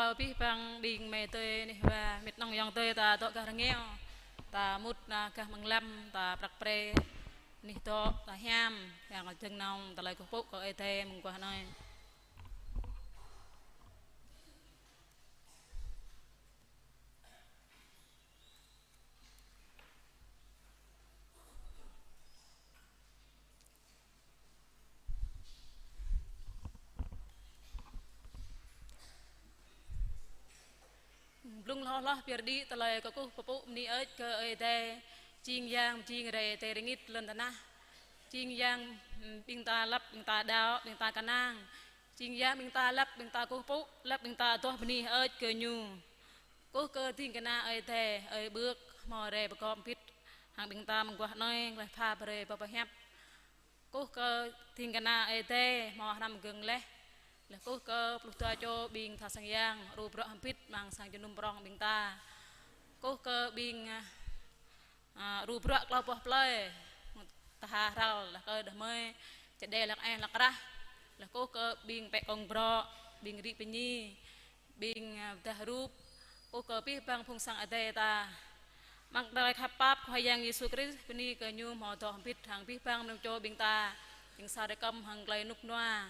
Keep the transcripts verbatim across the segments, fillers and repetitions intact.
Abih bang ƀing amai adơi neh wa, mĭt nong ayŏng adơi ta dŏ gah rơngiao, ta mŭt nao gah mơ̆ng lăm, ta prăk pre anih dŏ, ta hiam, yang jơnong tơlơi kơkuh pơpŭ kơ Ơi Adai mơguah anai. Blung hloh hloh pơyơr đĭ tơlơi kơkuh pơpŭ bơni hơơč kơ Ơi Adai, jing yang jing rai tơlơi rơngit lŏn tơnah. Jing yang, mm, ƀing ta lăp, ƀing ta đaŏ, ƀing ta kơnang. Jing yang ƀing ta lăp, ƀing ta kơkuh pơpŭ, lăp ƀing ta adoh bơni hơơč kơ Ñu. Kơkuh kơ ding kơna Ơi Adai, Ơi Bưk, hmâo rai pơgop hơbĭt hăng ƀing ta mơguah anai, laih pha brơi pơhiăp. Kơkuh kơ ding kơna Ơi Adai, hmâo hrăm gơ̆ng laih. Laih kơkuh kơ pluh dua čô ƀing tha sang yang, ru bruă hơbĭt amăng sang jơnum prong ƀing ta. Kơkuh kơ ƀing, a, a, ru bruă klâo boh plơi, tha hrăl, laih kơ đah mơi, čơđai lăk eh lăk rah. Laih kơkuh kơ ƀing pĕ kông brŏ, ƀing rĭ pơñi, ƀing, a, pơdah rup, kơkuh kơ abih bang phung sang Ơi Adai ta. Amăng tơlơi khăp pap Khua Yang Yêsu Krist, bơni kơ Ñu hmâo dŏ hơbĭt hăng abih bang mơnơ̆ng čô ƀing ta, ƀing sa rơkăm hăng tơlơi rơnŭk rơnua.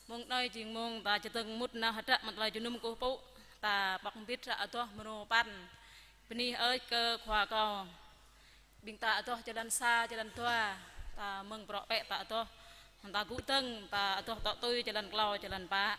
Mông anai jing mông ta čơdơ̆ng mŭt nao hơdră amăng tơlơi jơnum kơkuh pơpŭ, ta pŏk hơbĭt hră adoh mrô păn. Bơni hơơč kơ Khua kâo. Ƀing ta adoh jơlan sa, jơlan dua, ta mơ̆ng bruă pĕ ta adoh, hăng ta gŭ dơ̆ng, ta adoh tŏ tui jơlan klâo, jơlan pă.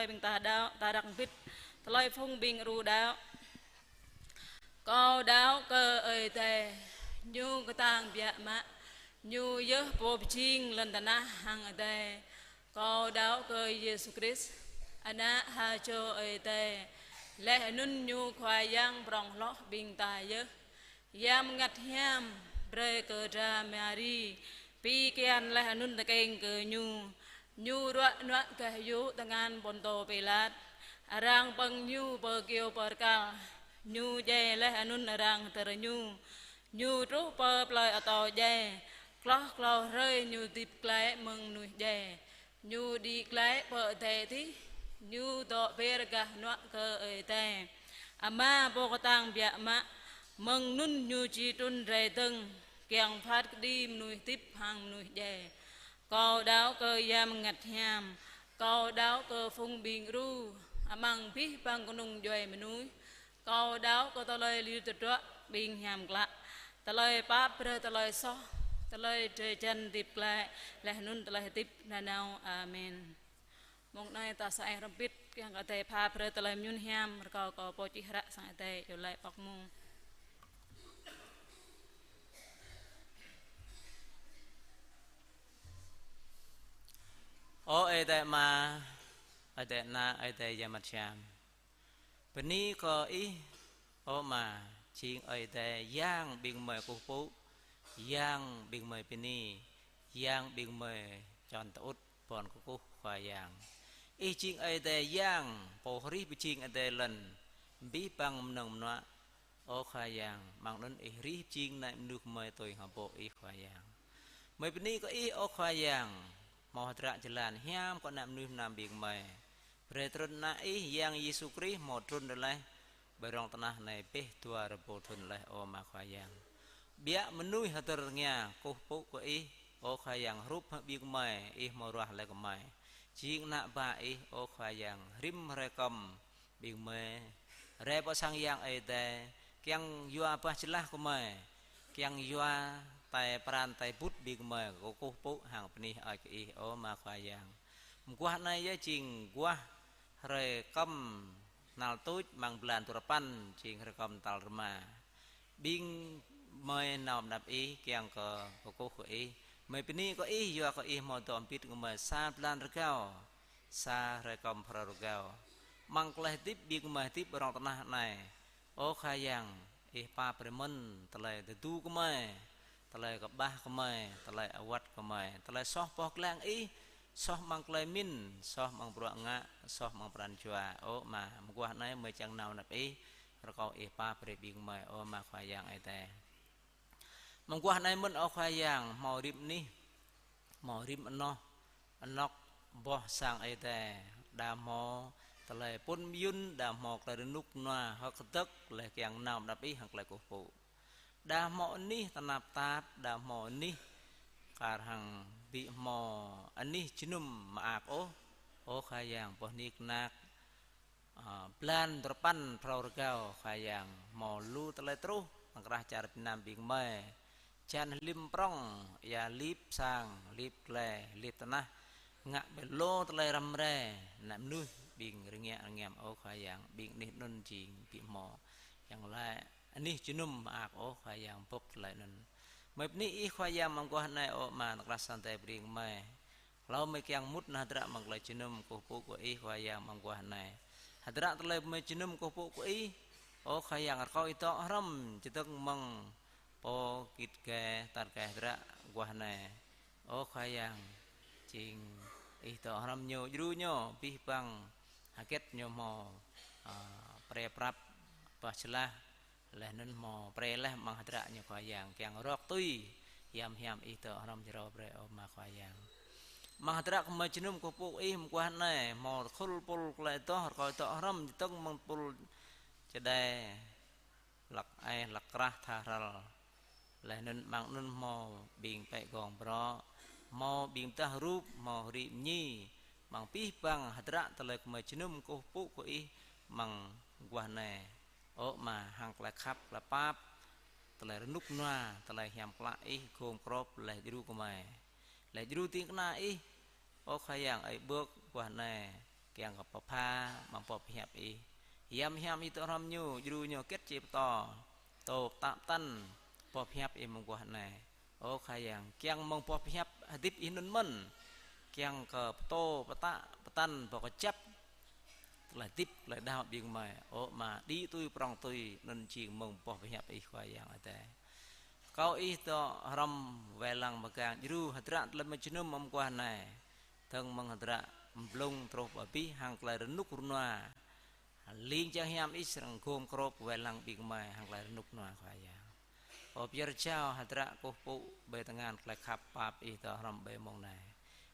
ƀing ta đaŏ, ta răk mbĭt tơlơi phung ƀing ru đaŏ. Kâo đaŏ kơ Ơi Adai, Ñu kơtang biă mă, Ñu yơh Pô pơjing lŏn tơnah hăng adai. Kâo đaŏ kơ Yêsu Krist, Ană ha čô Ơi Adai, laih anŭn Ñu Khua Yang prŏng hloh ƀing ta yơh. Yang Bơngăt Hiam brơi kơ dra Mari pi kian laih anŭn tơkeng kơ Ñu. Ñu ruă nuă gah yŭ tơngan Pôntô Pilat. Arăng pơ̆ng Ñu pơ kyâo pơrkal. Ñu djai laih anŭn arăng hơdơr Ñu. Ñu truh pơ plơi atâo djai. Hloh klâo hrơi Ñu hơdip glaĭ mơ̆ng mơnuih djai. Ñu đĭ glaĭ pơ adai adih, Ñu dŏ ber gah hơnuă kơ Ơi Adai Ama Pô kơtang biă mă. Mơ̆ng anŭn Ñu či trŭn rai dơ̆ng, kiăng phat kơđi mơnuih hơdip hăng mơnuih djai. Kâo đaŏ kơ Yang Bơngăt Hiam, kâo đaŏ kơ phung ƀing ru, amăng abih bang kơnung djuai mơnuih. Kâo đaŏ kơ tơlơi lir tơdruă ƀing hiam klă, tơlơi pap brơi tơlơi soh, tơlơi drơi jăn hơdip glaĭ, laih anŭn tơlơi hơdip nanao. Amen. Mông anai ta sa ai hrŏm hơbĭt kiăng kơ Adai pha brơi tơlơi mơñum hiam, rơkâo kơ pô čih hră sang Adai iâu laĭ pŏk mông. Ơ Ơi Adai Ama, Ơi Adai Ană, Ơi Adai Yang Bơngăt Hiam. Bơni kơ Ih, ơ Ama, jing Ơi Adai Yang ƀing gơmơi kơkuh pơpŭ, Yang ƀing gơmơi bơni, Yang ƀing gơmơi čon tơŭt ƀôn kơkuh Khua Yang. Ih jing Ơi Adai Yang, Pô hrih pơjing adai lŏn, abih bang mơnơ̆ng mơnuă. Ơ Khua Yang, amăng anŭn Ih hrih pơjing ană mơnuih gơmơi tui hơbô̆ Ih Khua Yang. Gơmơi bơni kơ Ih, ơ Khua Yang, hmâo hơdră jơlan hiam kơ ană mơnuih mơnam ƀing gơmơi. Brơi trŭn Ană Ih Yang Yêsu Krist hmâo trŭn tơlơi ƀơi rŏng tơnah anai ƀơi dua rơbâo thŭn laih, ơ Ama Khua Yang. Biă mơnuih hơdơr rơngiă kơkuh pơpŭ kơ Ih, ơ Khua Yang, hrup hăng ƀing gơmơi, Ih hmâo ruah laih gơmơi. Jing ană bă Ih, ơ Khua Yang, rĭm hrơi kơm ƀing gơmơi rai pơ sang Yang Ơi Adai, kiăng yua bah jơlah gơmơi, kiăng yua tai pran tai bŭt ƀing gơmơi kơkuh pơpŭ hăng bơni hơơč kơ Ih, ơ Ama Khua Yang. Mơguah anai yơh jing guah hrơi kơm tal tuč amăng blan duarơpăn, jing hrơi kơm tal rơma. Ƀing gơmơi nao pơ anăp Ih kiăng kơ kơkuh kơ Ih. Gơmơi bơni kơ Ih, yua kơ Ih hmâo dŏ hơbĭt gơmơi sa blan rơgao, sa hrơi kơm phrâo rơgao. Amăng tơlơi hơdip ƀing gơmơi hơdip ƀơi rŏng tơnah anai, ơ Khua Yang, Ih pap brơi mơ̆n tơlơi tơdu gơmơi, tơlơi kơƀah gơmơi, tơlơi awăt gơmơi, tơlơi soh pŏh lăng Ih, soh amăng tơlơi mĭn, soh amăng bruă ngă, soh amăng pran jua. Ơ Ama, mơguah anai gơmơi kiăng nao pơ anăp Ih, rơkâo Ih pap brơi ƀing gơmơi, ơ Ama Khua Yang Ơi Adai. Mơguah anai mơ̆n, ơ Khua Yang, hmâo rĭm anih, hmâo rĭm anŏ, anŏ boh sang Ơi Adai, đa hmâo tơlơi pŭn mơyŭn, đa hmâo tơlơi rơnŭk rơnua, hơ̆k hơdơ̆k, laih kiăng nao pơ anăp Ih hăng tơlơi kơkuh pơpŭ. Đa hmâo anih tơnap tap, đa hmâo anih kar hăng ƀu hmâo anih jơnum mơak ôh, ơ Khua Yang, boh nik nak, ơ, blan duarơpăn phrâo rơgao, Khua Yang, hmâo lu tơlơi truh, amăng krah čar Việt Nam ƀing gơmơi. Čan hlim prŏng, ia lip sang, lip glai, lip tơnah, ngă ƀơi lu tơlơi răm rai, ană mơnuih ƀing rơngiă rơngiăm, ơ Khua Yang, ƀing anih anŭn jing ƀu hmâo, Yang laĭ, anih jơnum mơak ôh, Khua Yang, bŏk tơlơi anŭn. Gơmơi bơni Ih, Khua Yang, amăng mơguah anai, ơ Ama, amăng krah sang Adai brơi kơ gơmơi. Hlâo gơmơi kiăng mŭt nao hơdră amăng tơlơi jơnum kơkuh pơpŭ kơ Ih, Khua Yang, amăng mơguah anai. Hơdră tơlơi gơmơi jơnum kơkuh pơpŭ kơ Ih, ơ Khua Yang, rơkâo Ih dŏ hrŏm, čơdơ̆ng mơ̆ng pô git gai, tar gai hơdră mơguah anai. Ơ Khua Yang, jing Ih dŏ hrŏm ñu, djru ñu, abih bang hơget ñu hmâo, ơ, pre prăp, bah jơlah, laih anŭn hmâo pre laih amăng hơdră ñu, Khua Yang, kiăng rŏk tui, hiam hiam Ih dŏ hrŏm djru brơi, ơ Ama Khua Yang. Amăng hơdră gơmơi jơnum kơkuh pơpŭ Ih mơguah anai, hmâo tơkhul pul tơlơi adoh, rơkâo Ih dŏ hrŏm, čơdơ̆ng mơ̆ng pul čơđai, hlăk ai, hlăk krah, tha hrăl. Laih anŭn amăng anŭn hmâo ƀing pĕ gong brŏ, hmâo ƀing pơdah rup, hmâo hrĭ mơñi, amăng abih bang hơdră tơlơi gơmơi jơnum kơkuh pơpŭ kơ Ih amăng mơguah anai. Ơ Ama, hăng tơlơi khăp, tơlơi pap, tơlơi rơnŭk rơnua, tơlơi hiam klă Ih gum krŏp laih djru gơmơi. Laih djru ding kơna Ih, ơ Khua Yang, ơi ƀơ̆k mơguah anai, kiăng kơ pơpha mơ̆ng boh pơhiăp Ih. Hiam hiam Ih dŏ hrŏm ñu, djru ñu hơget či pơtô, pơtô pơtă pơtăn boh pơhiăp Ih mơguah anai. Ơ Khua Yang, kiăng mơ̆ng boh pơhiăp hơdip Ih anŭn mơ̆n, kiăng kơ pơtô pơtă pơtăn boh kơjăp tơlơi hơdip, tơlơi đaŏ ƀing gơmơi. Ơ Ama, đĭ tui prŏng tui, anŭn jing mơ̆ng boh pơhiăp Ih Khua Yang Adai. Rơkâo Ih dŏ hrŏm wai lăng mơgang djru hơdră tơlơi mơjơnum mơguah anai. Dơ̆ng mơ̆ng hơdră blung truh pơ abih hăng tơlơi rơnŭk rơnua. Ling jang hiam Ih srăng gum krôp wai lăng ƀing gơmơi hăng tơlơi rơnŭk rơnua Khua Yang. Ơ pơyơr jao hơdră kơkuh pơpŭ ƀơi tơngan tơlơi khăp pap Ih dŏ hrŏm ƀơi mông anai.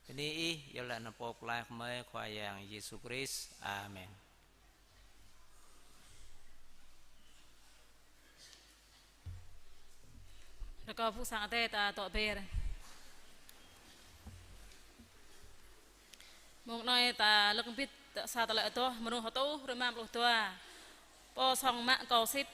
Bơni Ih, iâu laĭ anăn Pô Pơklaih gơmơi Khua Yang Yêsu Krist. Amen. Rơkâo phung sang Adai ta dŏ be̱r. Mông anai ta lơ̆k hơbĭt sa tơlơi adoh mơnuih hơtuh rơma pluh dua. Pô song mă kâo sĭt.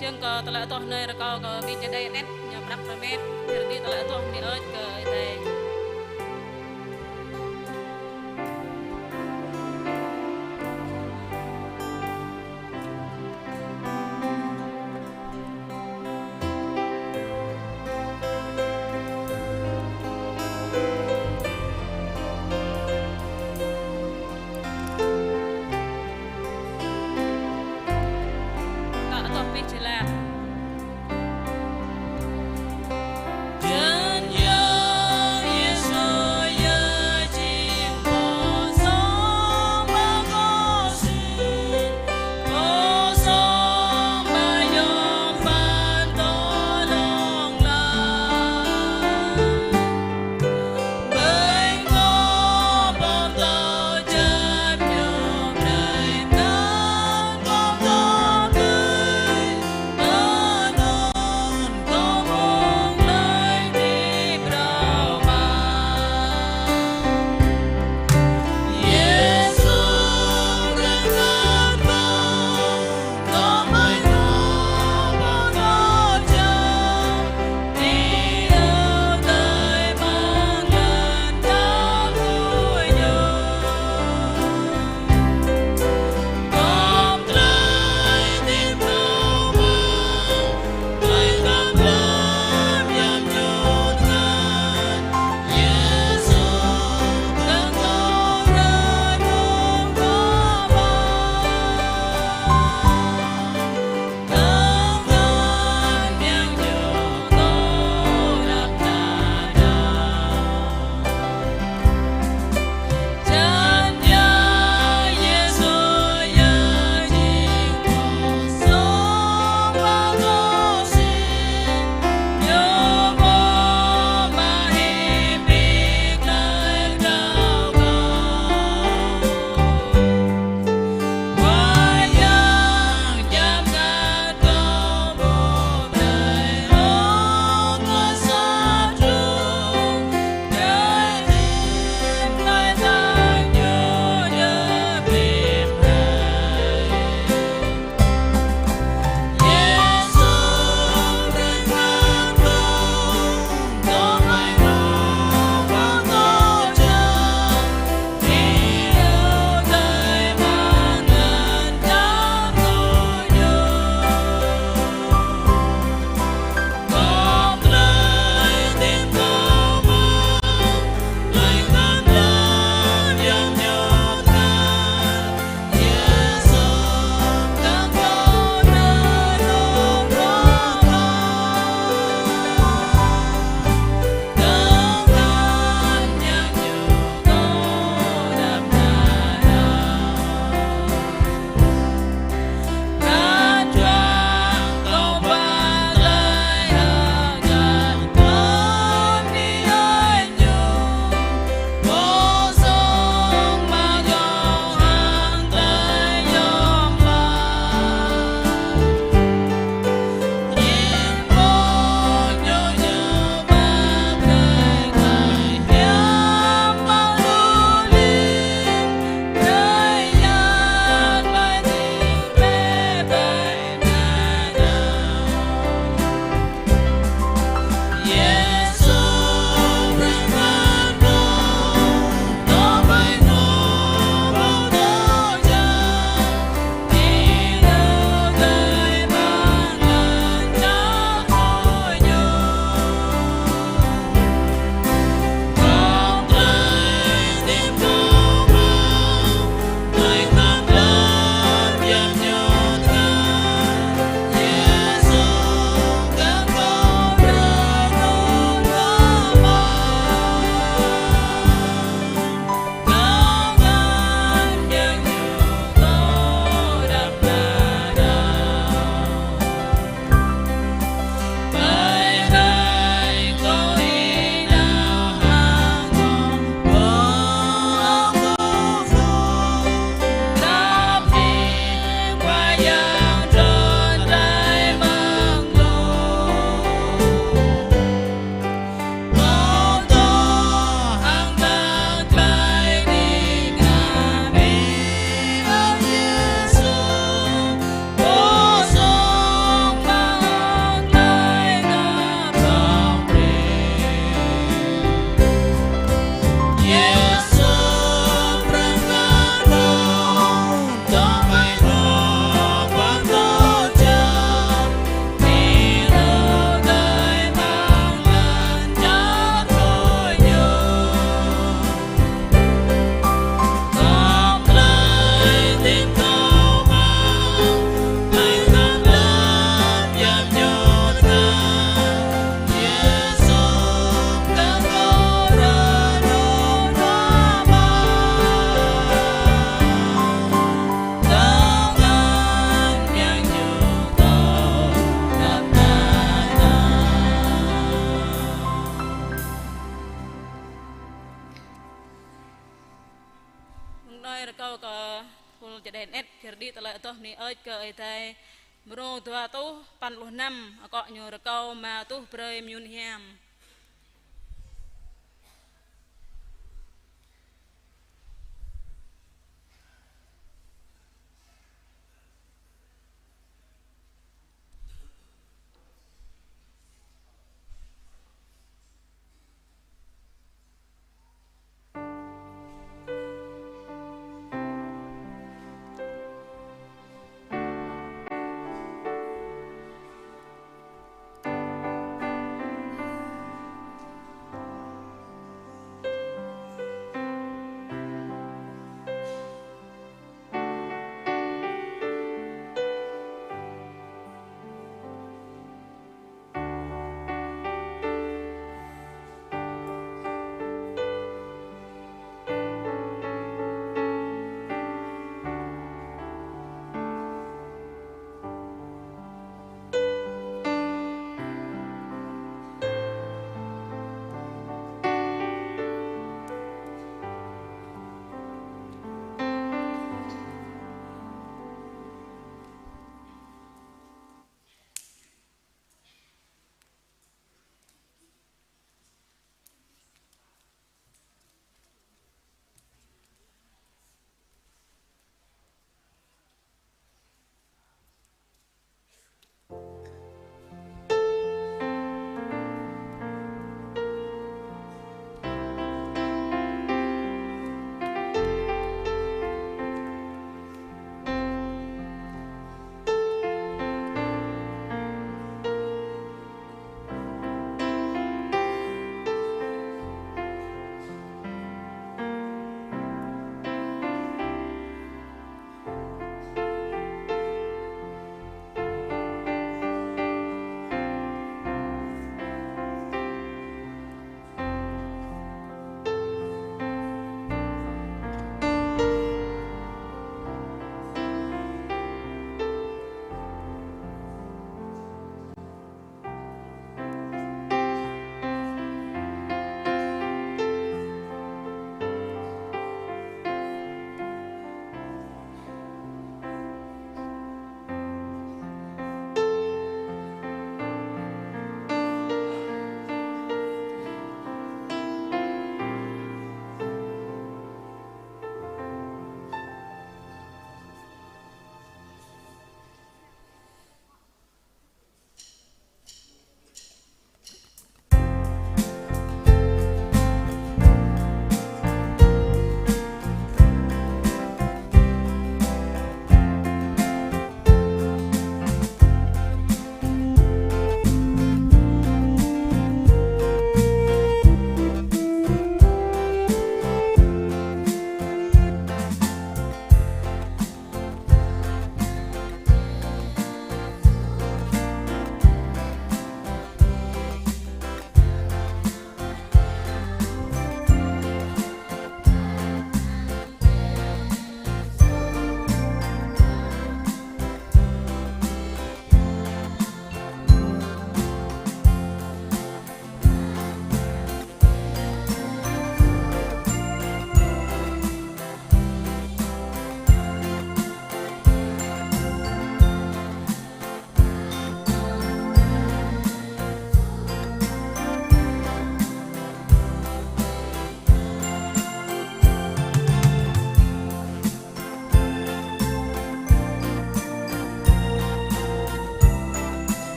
Čang kơ tơlơi adoh anai rơkâo kơ ƀing čơđai anet ñu prăp rơmet, pơrơđah tơlơi adoh mi ơi kơ Ơi Adai. Ta adoh pih jơlan. Jơlan yang Đĭ tơlơi adoh bơni hơơč kơ Ơi Adai, mrô dua rơtuh păn pluh năm, akŏ ñu rơkâo mă tuh brơi mơyun hiam.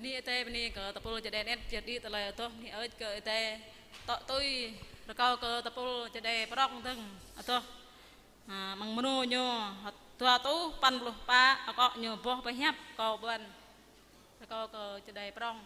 Bơni Ơi Adai, bơni kơ tơpul čơđai anet, pioh đĭ tơlơi adoh, bơni ơi kơ Ơi Adai tŏ tui, rơkâo kơ tơpul čơđai prŏng dơ̆ng adoh. Ha, mơ̆ng mơnô ñu, dua rơtuh păn pluh pă, akŏ ñu boh pơhiăp kâo ƀuăn. Rơkâo kơ čơđai prŏng.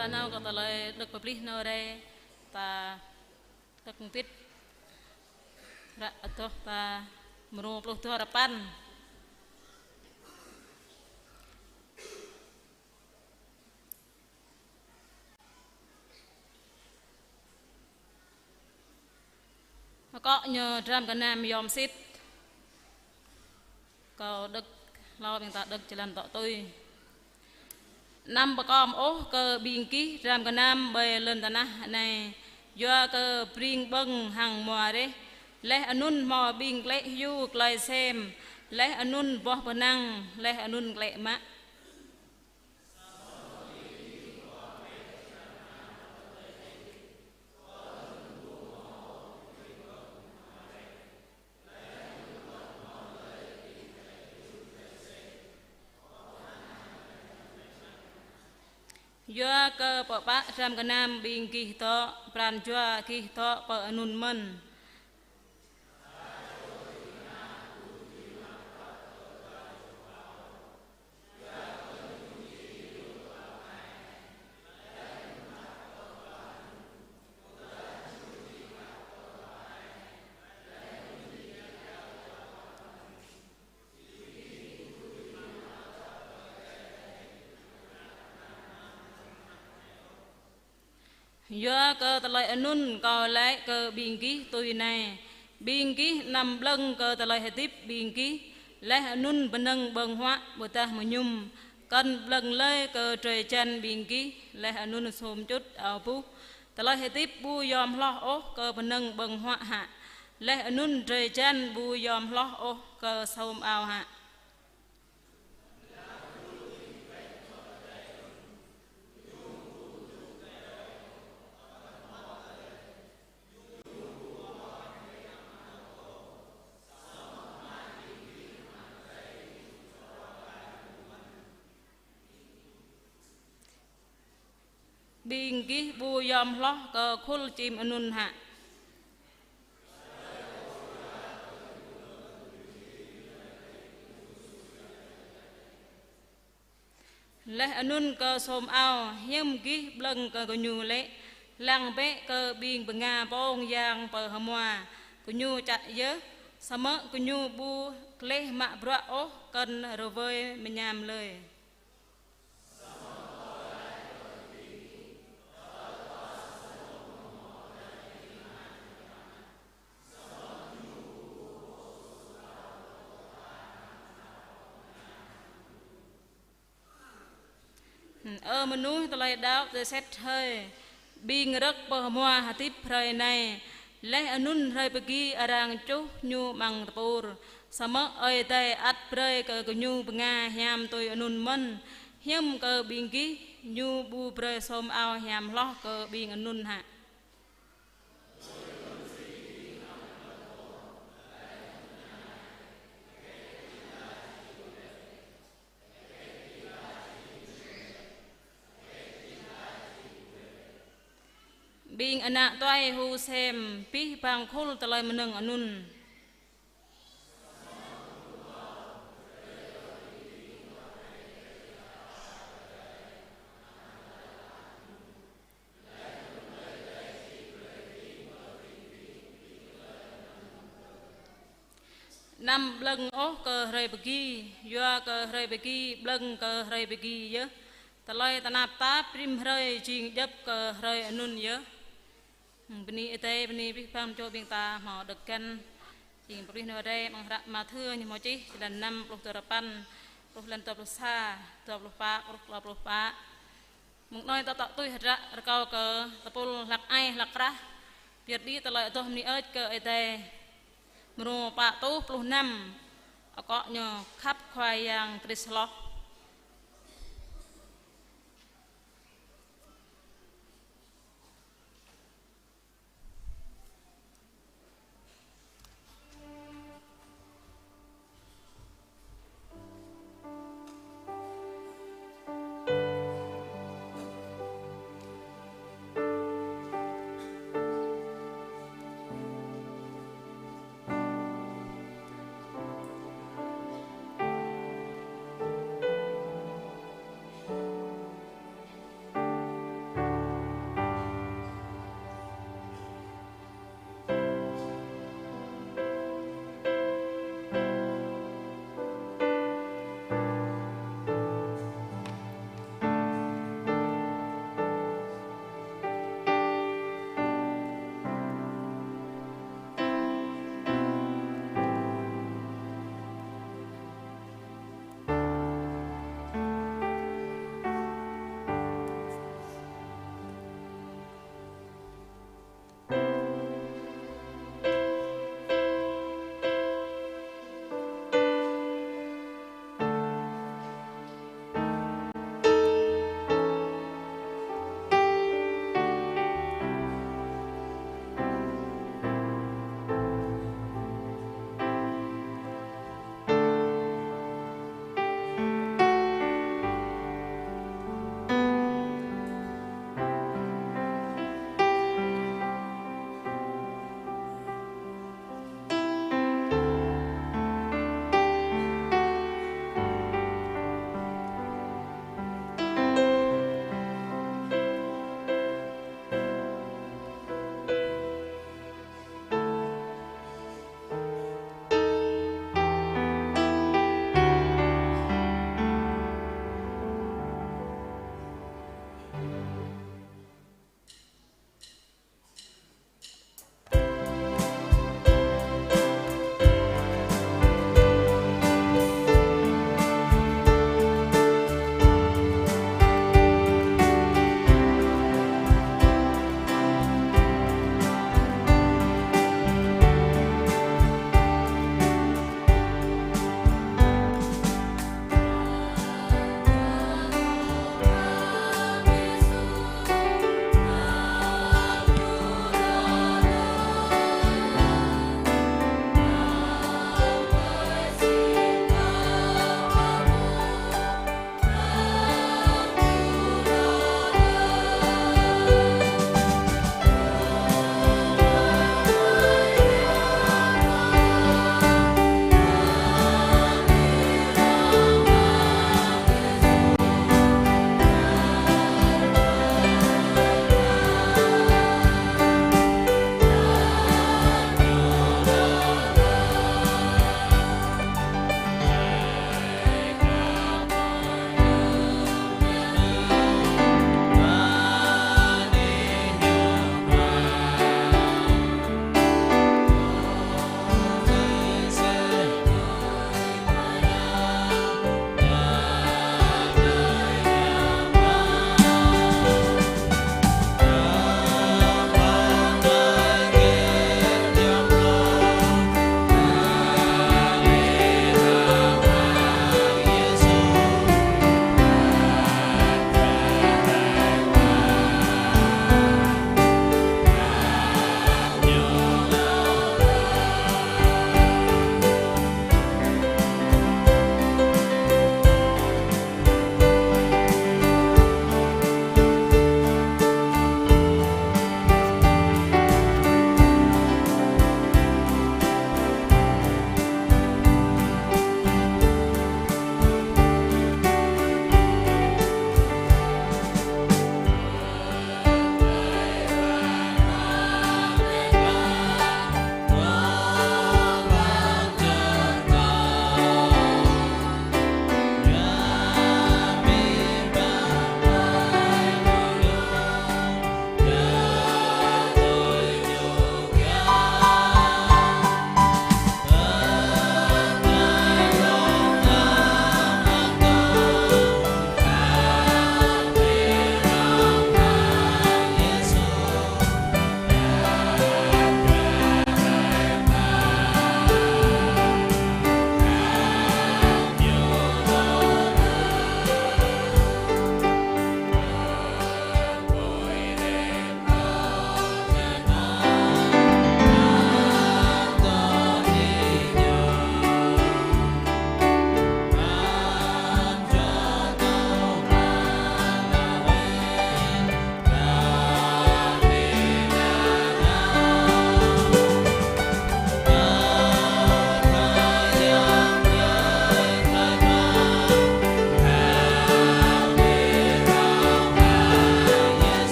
Ta nao kơ tơlơi đŏk pơplih nao rai, ta kơ̆k mơbit. Ră adoh ta mrô pluh duarơpăn. Akŏ ñu dram gơnam yom sit. Kâo đŏk, hlâo ƀing ta đŏk jơlan tŏ tui. Anăm pơkom ôh kơ ƀing gih dram gơnam ƀơi lŏn tơnah anai, yua kơ bring ƀơ̆ng hăng hmua reh, laih anŭn hmâo ƀing klĕ hyu klơi sem, laih anŭn boh bơnăng, laih anŭn klĕ mă. Yua kơ pơpă dram gơnam ƀing gih dŏ, pran jua gih dŏ pơ anŭn mơ̆n. Yua kơ tơlơi anŭn kâo laĭ kơ ƀing gih tui anai: Ƀing gih anăm ƀlơ̆ng kơ tơlơi hơdip ƀing gih, laih anŭn bơnơ̆ng ƀơ̆ng huă ƀôdah mơñum. Kăn ƀlơ̆ng lơi kơ drơi jan ƀing gih, laih anŭn sôm čŭt ao buh. Tơlơi hơdip ƀu yom hloh ôh kơ bơnơ̆ng ƀơ̆ng huă hă, laih anŭn drơi jan ƀu yom hloh ôh kơ sôm ao hă. Ƀing gih ƀu yom hloh kơ khul čim anŭn hă? Laih anŭn kơ sôm ao, hiư̆m gih ƀlơ̆ng kơ gơñu lĕ? Lăng bĕ kơ ƀing bơnga pông yang pơ hmua, gơñu čă yơh, samơ̆ gơñu ƀu gleh mă bruă ôh, kăn rơwơi mơñam lơi. Ơ mơnuih tơlơi đaŏ tơset hơi, ƀing rơ̆k pơ hmua hơdip hrơi anai, laih anŭn hrơi pơgi arăng čuh ñu amăng tơpur. Samơ̆ Ơi Adai ăt brơi kơ gơñu bơnga hiam tui anŭn mơ̆n, hiư̆m kơ ƀing gih, ñu ƀu brơi sôm ao hiam hloh kơ ƀing anŭn hă? Ƀing ană tuai hyu sem, abih bang khul tơlơi mơnơ̆ng anŭn. Anăm ƀlơ̆ng ôh kơ hrơi pơgi, yua kơ hrơi pơgi ƀlơ̆ng kơ hrơi pơgi yơh. Tơlơi tơnap tap rĭm hrơi jing djŏp kơ hrơi anŭn yơh. Bơni Ơi Adai, bơni abih bang čô ƀing ta hmâo đŏk găn. Jing pơplih nao rai amăng hră Mathiơ ñu hmâo čih, jơlan năm, pluh duarơpăn, pluh lăn dua pluh sa, dua pluh pă, pluh klâo pluh pă. Mơ̆ng anai ta tŏ tui hơdră rơkâo kơ tơpul hlăk ai hlăk krah, pơyơr đĭ tơlơi adoh bơni hơơč kơ Ơi Adai. Mrô pă tuh pluh năm, akŏ ñu: Khăp Khua Yang Krist hloh.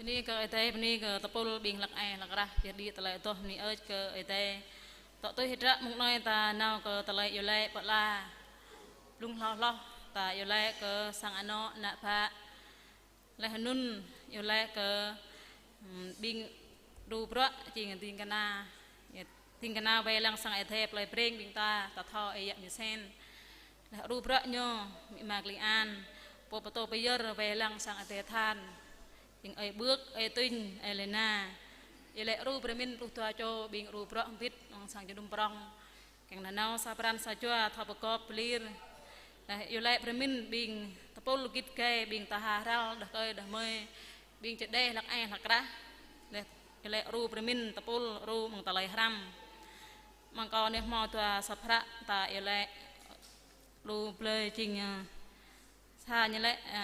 Bơni kơ Ơi Adai, bơni kơ tơpul ƀing hlăk ai hlăk rah, pioh đĭ tơlơi adoh bơni ơi kơ Ơi Adai. Tŏ tui hơdră mơ̆ng anai ta nao kơ tơlơi iâu laĭ pơala. Blung hloh hloh ta iâu laĭ kơ sang anŏ ană bă. Laih anŭn iâu laĭ kơ, hm, ƀing đru bruă jing ding kơna. Ding kơna wai lăng sang Ơi Adai plei Breng ƀing ta, ta thâo ơi Yă Misen. Laih đru bruă ñu, amĭ ama Kling An, pô pơtô pơyơr wai lăng sang Ơi Adai than. Jing ơi Bưk, ơi Tinh, ơi Lena. Iâu laĭ đru brơi mĭn pluh dua čô ƀing đru bruă hơbĭt, amăng sang jơnum prŏng. Kiăng nanao sa pran sa jua thâo pơgop pơlir. Laih iâu laĭ brơi mĭn ƀing tơpul git gai, ƀing ta ha hrăl, đah kơi, đah mơi, ƀing čơđeh hlăk ai hlăk rah. Laih iâu laĭ đru brơi mĭn tơpul đru amăng tơlơi hrăm. Amăng kâo anai hmâo dua sa hră ta iâu laĭ đru blơi jing, ơ, sa ñu laĭ, ơ,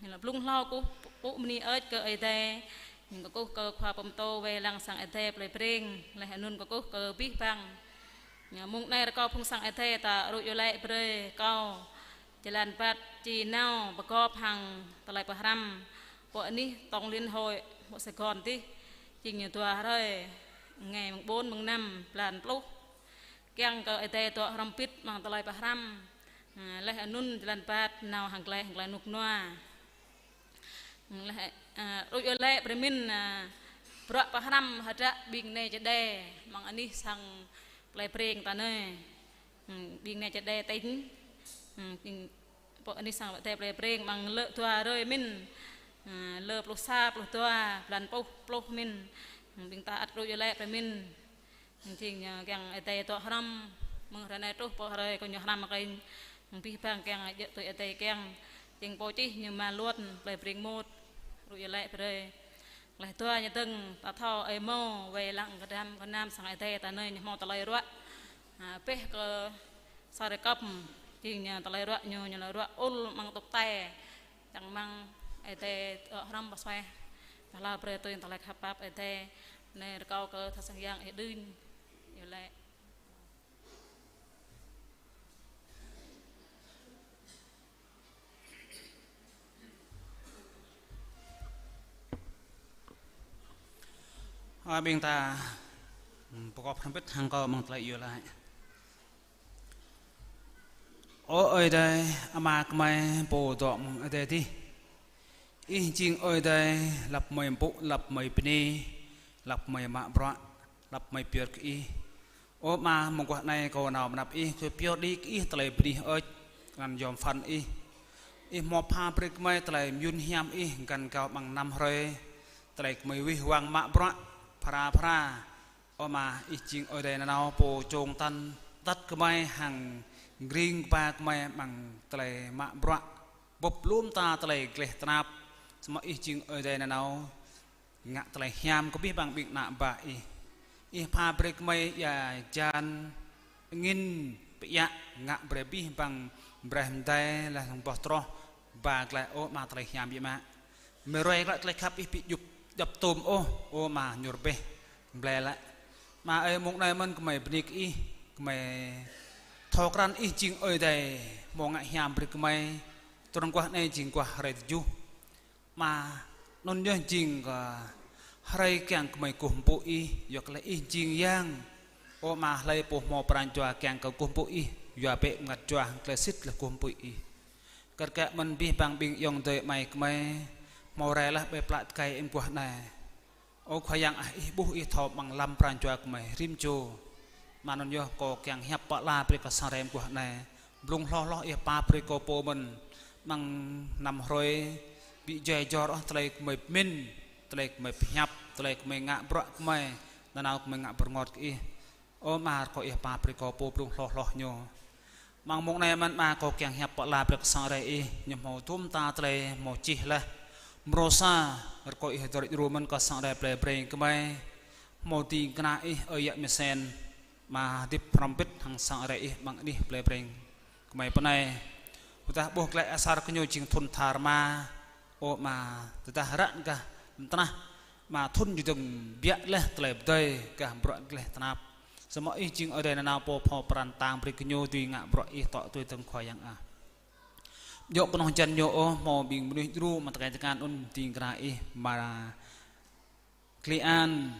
ñu laĭ blung hlâo kơkuh pŭ bơni ơi kơ Ơi Adai. Ñu kơkuh kơ khua pơtô wai lăng sang Ơi Adai plei Breng. Laih anŭn kơkuh kơ abih bang. Ñu mơ̆ng anai rơkâo phung sang Ơi Adai ta đru iâu laĭ brơi kâo jơlan băt či nao pơgop hăng tơlơi pơhrăm. Pơ anih tổng liên hội pơ Sài Gòn tih. Jing ñu dua hrơi, ngày mùng bốn, mùng năm, blan pluh. Kiăng kơ Ơi Adai dŏ hrŏm hơbĭt amăng tơlơi pơhrăm. Ha, laih anŭn jơlan băt nao hăng glai, hăng glai rơnŭk rơnua. Laih, ha, đru iâu laĭ brơi mĭn, ha, bruă pơhrăm hơdră ƀing nai čơđeh amăng anih sang plei Breng ta anai. Hm, ƀing nai čơđeh tỉnh. Hm, ƀing pơ anih sang Ơi Adai plei Breng amăng lơ dua hrơi mĭn. Hm, lơ pluh sa, pluh dua, blan pluh, pluh mĭn. Hm, ƀing ta ăt đru iâu laĭ brơi mĭn. Jing, ơ, kiăng Ơi Adai dŏ hrŏm, mơ̆ng hrơi anai truh pơ hrơi kơ ñu hrăm kơ ih. Abih bang kiăng djơ̆ tui Ơi Adai kiăng. Jing pô čih ñu Ama Luôn, plei Breng mơ̆n. Đru iâu laĭ brơi. Laih dua ñu dơ̆ng, ta thâo ơi Mô, wai lăng kơdăm kơnam sang Ơi Adai ta anai ñu hmâo tơlơi ruă. Ha, pĕh kơ Sare Kop, jing ñu tơlơi ruă ñu, ñu tơlơi ruă ul amăng tŭk tai. Čang mơ̆ng Ơi Adai dŏ hrŏm pơsuaih. Pơala brơi tui tơlơi khăp pap Ơi Adai. Anai rơkâo kơ tha sang yang ih đưm. Iâu laĭ. Ơ, ƀing ta, hm, pơgop hrŏm hơbĭt hăng kâo amăng tơlơi iâu laĭ. Ơ Ơi Adai, Ama gơmơi pô dŏ amăng adai adih. Ih jing Ơi Adai, lăp gơmơi pŭ, lăp gơmơi bơni, lăp gơmơi mă bruă, lăp gơmơi pơyơr kơ Ih. Ơ Ama, mơguah anai kâo nao pơ anăp Ih, kâo pơyơr đĭ kơ Ih tơlơi bơni hơơč, anăn yom pơphan Ih. Ih hmâo pha brơi kơ gơmơi tơlơi mơyŭn hiam Ih, găn gao amăng năm hrơi, tơlơi gơmơi wih wăng mă bruă, phara phara. Ơ Ama, Ih jing Ơi Adai nanao pô čong tăn tăt gơmơi hăng gring kơpa gơmơi amăng tơlơi mă bruă. Bưp lŏm ta tơlơi gleh tơnap. Samơ̆ Ih jing Ơi Adai nanao ngă tơlơi hiam kơ abih bang ƀing ană bă Ih. Ih pha brơi gơmơi ia hơjan angĭn pơiă ngă brơi abih bang braih mơdai laih anŭn boh troh ba glaĭ, ơ Ama, tơlơi hiam biă mă. Mơ̆ ruai glaĭ tơlơi khăp Ih ƀu djŏp, djŏp tôm ôh, ơ Ama, ñu rơbeh blai laih. Ama ơi, mông anai mơ̆n gơmơi bơni kơ Ih, gơmơi thâo krăn Ih jing Ơi Adai, hmâo ngă hiam brơi gơmơi. Tơdang guah anai jing guah hrơi tơjuh. Ama, anŭn yơh jing kơ hrơi kiăng gơmơi kơkuh pơpŭ Ih, yua kơ laih Ih jing Yang. Ơ Ama, hlơi pô hmâo pran jua kiăng kơ kơkuh pơpŭ Ih, yua bĕ bơngăt jua hăng tơlơi sĭt laih kơkuh pơpŭ Ih. Kar kaĭ mơ̆n abih bang ƀing ayŏng adơi amai gơmơi, hmâo rai laih ƀơi plă tơkai mơguah anai. Ơ Khua Yang ah, Ih ƀuh Ih thâo amăng lăm pran jua gơmơi rĭm čô. Mơ̆ng anŭn yơh kâo kiăng hiăp pơala brơi kơ sang rai mơguah anai. Blung hloh hloh Ih pap brơi kơ pô mơ̆n. Amăng năm hrơi ƀu djai jor ôh tơlơi gơmơi pơmĭn, tơlơi gơmơi pơhiăp, tơlơi gơmơi ngă bruă gơmơi, nanao gơmơi ngă bơrơngot kơ Ih. Ơ Ama, rơkâo Ih pap brơi kơ pô blung hloh hloh ñu. Mơ̆ng mông anai mơ̆n Ama, kâo kiăng hiăp pơala brơi kơ sang rai Ih, ñu hmâo dŭm ta tơlơi hmâo čih laih. Mrô sa, rơkâo Ih dŏ rai djru mơ̆n kơ sang rai plei Breng gơmơi. Hmâo ding kơna Ih, ơi Yă Misen, Ama hơdip hrŏm hơbĭt hăng sang rai Ih amăng anih plei Breng gơmơi pơ anai. Tơdah ƀuh glaĭ asar kơ ñu jing thŭn tha rơma, ơ Ama, tơdah ră gah mơtnah, Ama, thŭn ñu dơ̆ng biă laih tơlơi pơdơi gah bruă gleh tơnap. Samơ̆ Ih jing Ơi Adai nanao pô pha pran tang brơi kơ ñu dưi ngă bruă Ih tŏ tui dơ̆ng Khua Yang ah. Djơ̆ kơnơ̆ng hơjan ñu ôh, hmâo ƀing mơnuih djru amăng tơkai tơngan anŭn ding kơna Ih, Ama Klei an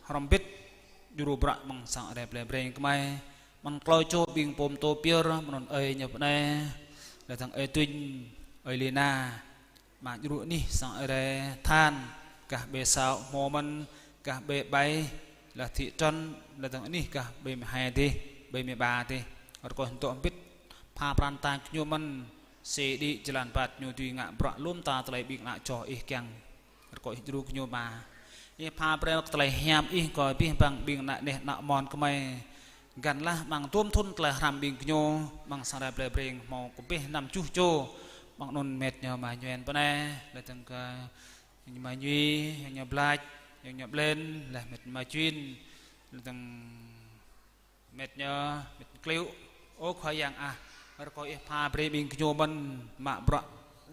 hrŏm hơbĭt djru bruă amăng sang Ơi Adai plei Breng gơmơi. Amăng klâo čô ƀing pô pơtô pơyơr, mơ̆ng anŭn ơi ñu pơ anai, laih dơ̆ng ơi Tuñ, ơi Lina, mă djru anih sang Ơi Adai than, gah ƀơi Sao Hmô mơ̆n, gah ƀơi Bai, laih thị trấn, laih dơ̆ng anih gah ƀơi mười hai dih, ƀơi mười ba dih. Rơkâo ih dŏ hơbĭt pha pran tang gơñu mơ̆n, sĭ đĭ jơlan rơbat ñu dưi ngă bruă lŏm ta tơlơi ƀing ană čô ih kiăng. Rơkâo ih djru gơñu mă. Ih pha brơi kơ tơlơi hiam ih kơ abih bang ƀing ană neh ană mon gơmơi. Găn lah amăng dôm thŭn tơlơi hrăm ƀing gơñu, amăng sang Ơi Adai plei Breng hmâo kơ abih năm tơjuh čô, amăng anŭn met ñu Ama Ñuen pơ anai, laih dơ̆ng kơ ñu Ama Ñui, ñu Blač, ñu Ƀlen, laih met Ama Čuin, laih dơ̆ng met ñu, met Kliu. Ơ Khua Yang ah, rơkâo ih pha brơi ƀing gơñu mơ̆n mă bruă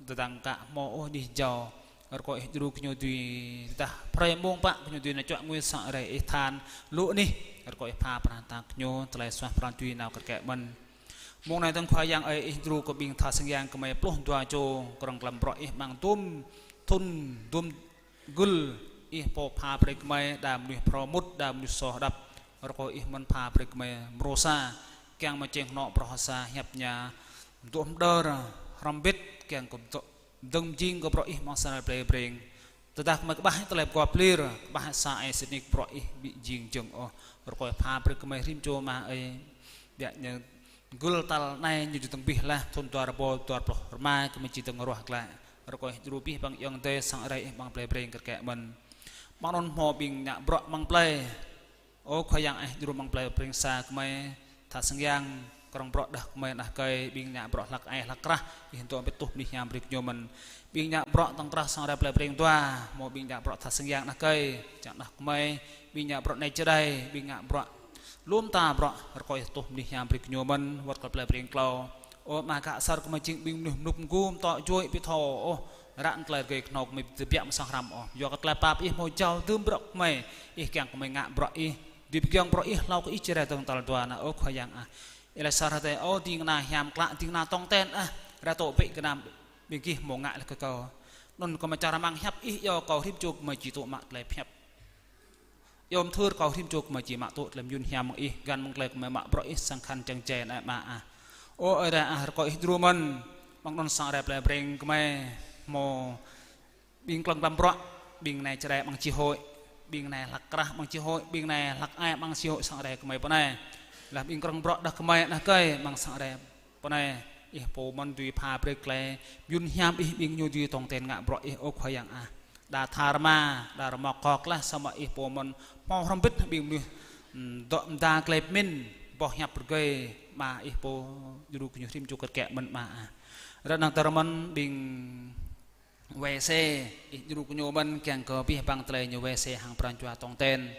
tơdang ka hmâo ôh anih jâo. Rơkâo ih djru gơñu dưi tơdah phrâo mông pă gơñu dưi nao čuă ngui sang Ơi Adai ih than lu anih. Rơkâo ih pha pran tang gơñu, tơlơi suaih pran dưi nao kơt kĕ mơ̆n. Mông anai dơ̆ng Khua Yang ơi, ih djru kơ ƀing tha sang yang gơmơi pluh dua čô, krong glăm bruă ih amăng dôm thŭn dôm gưl, ih pô pha brơi gơmơi, đa mơnuih phrâo mŭt, đa mơnuih soh hơđăp. Rơkâo ih mơ̆n pha brơi gơmơi mrô sa, kiăng mơčeng hnŏ phrâo sa, hiăp ña dŏ hơdơr hrŏm hơbĭt, kiăng kơ dŏ dơ̆ng jing kơ bruă ih amăng sang Ơi Adai plei Breng. Tơdah gơmơi kơƀah tơlơi pơgop lir, kơƀah sa ai sĭt nik bruă ih ƀu jing jơ̆ng ôh. Rơkâo ih pha brơi gơmơi rĭm čô mă ơi. Biă ñu gưl tal anai ñu či dơ̆ng abih laih, thŭn dua rơbâo dua pluh rơma gơmơi či dơ̆ng ruah glaĭ. Rơkâo ih djru abih bang ayŏng adơi sang Ơi Adai ih amăng plei Breng kơt kĕ mơ̆n. Amăng anŭn hmâo ƀing ngă bruă amăng plei. Ơ Khua Yang ah, djru amăng plei Breng Sa gơmơi, tha sang yang, krong bruă đah kơmơi đah kơi, ƀing ngă bruă hlăk ai hlăk krah, ih dŏ hơbĭt tuh mơnuih hiam brơi gơñu mơ̆n. Ƀing ngă bruă tŏng krah sang Ơi Adai plei Breng Dua, hmâo ƀing ngă bruă tha sang yang đah kơi, čang đah kơmơi, ƀing ngă bruă anai čơđai, ƀing ngă bruă lŏm ta bruă, rơkâo ih tuh mơnuih hiam brơi gơñu mơ̆n, wơ̆t kơ plei Breng Klâo. Ơ Ama, ka asar gơmơi jing ƀing mơnuih mơnŭp mơgu, tŏ juăi ƀu thâo ôh, ră anai tơlơi rơgơi kơhnâo gơmơi ƀu tơbiă mơ̆ng sang hrăm ôh. Yua kơ tơlơi pap ih hmâo jao dưm bruă gơmơi, ih kiăng gơmơi ngă bruă ih, dưi pơgiŏng bruă ih hlâo kơ ih či rai dơ̆ng tal dua anai, ơ Khua Yang ah. Ih laĭ sa hrơi tơi, ơ ding kơna hiam klă, ding kơna tong ten ah, ră tŏ bĕ gơnam ƀing gih hmâo ngă laih kơ kâo. Anŭn gơmơi čar amăng hiăp ih iâu kâo rĭm čô gơmơi či tŭ mă tơlơi pơhiăp. Iâu mơthưr kâo rĭm čô gơmơi či mă tŭ tơlơi mơyun hiam mơ̆ng ih, găn mơ̆ng tơlơi gơmơi mă bruă ih sang khăn čang jai anai Ama ah. Ơ Ơi Adai ah, rơkâo ih djru mơ̆n, amăng anŭn sang Ơi Adai plei Breng gơmơi hmâo ƀing klŏng glăm bruă, ƀing anai čơđai amăng chi hội, ƀing anai hlăk krah amăng chi hội, ƀing anai hlăk ai amăng chi hội sang Ơi Adai gơmơi pơ anai. Laih ƀing krong bruă đah kơmơi đah kơi amăng sang Ơi Adai pơ anai, ih pô mơ̆n dưi pha brơi tơlơi mơyun hiam ih, ƀing ñu dưi tong ten ngă bruă ih, ơ Khua Yang ah. Đa tha rơma, đa rơmŏk kŏk laih, samơ̆ ih pô mơ̆n hmâo hrŏm hơbĭt ƀing mơnuih, ưm, dŏ mơda tơlơi pơmĭn, boh hiăp rơgơi, Ama ih pô djru gơñu rĭm čô kơt kĕ mơ̆n Ama ah. Ră anai tơdah mơ̆n ƀing wai se, ih djru gơñu mơ̆n kiăng kơ abih bang tơlơi ñu wai se hăng pran jua tong ten.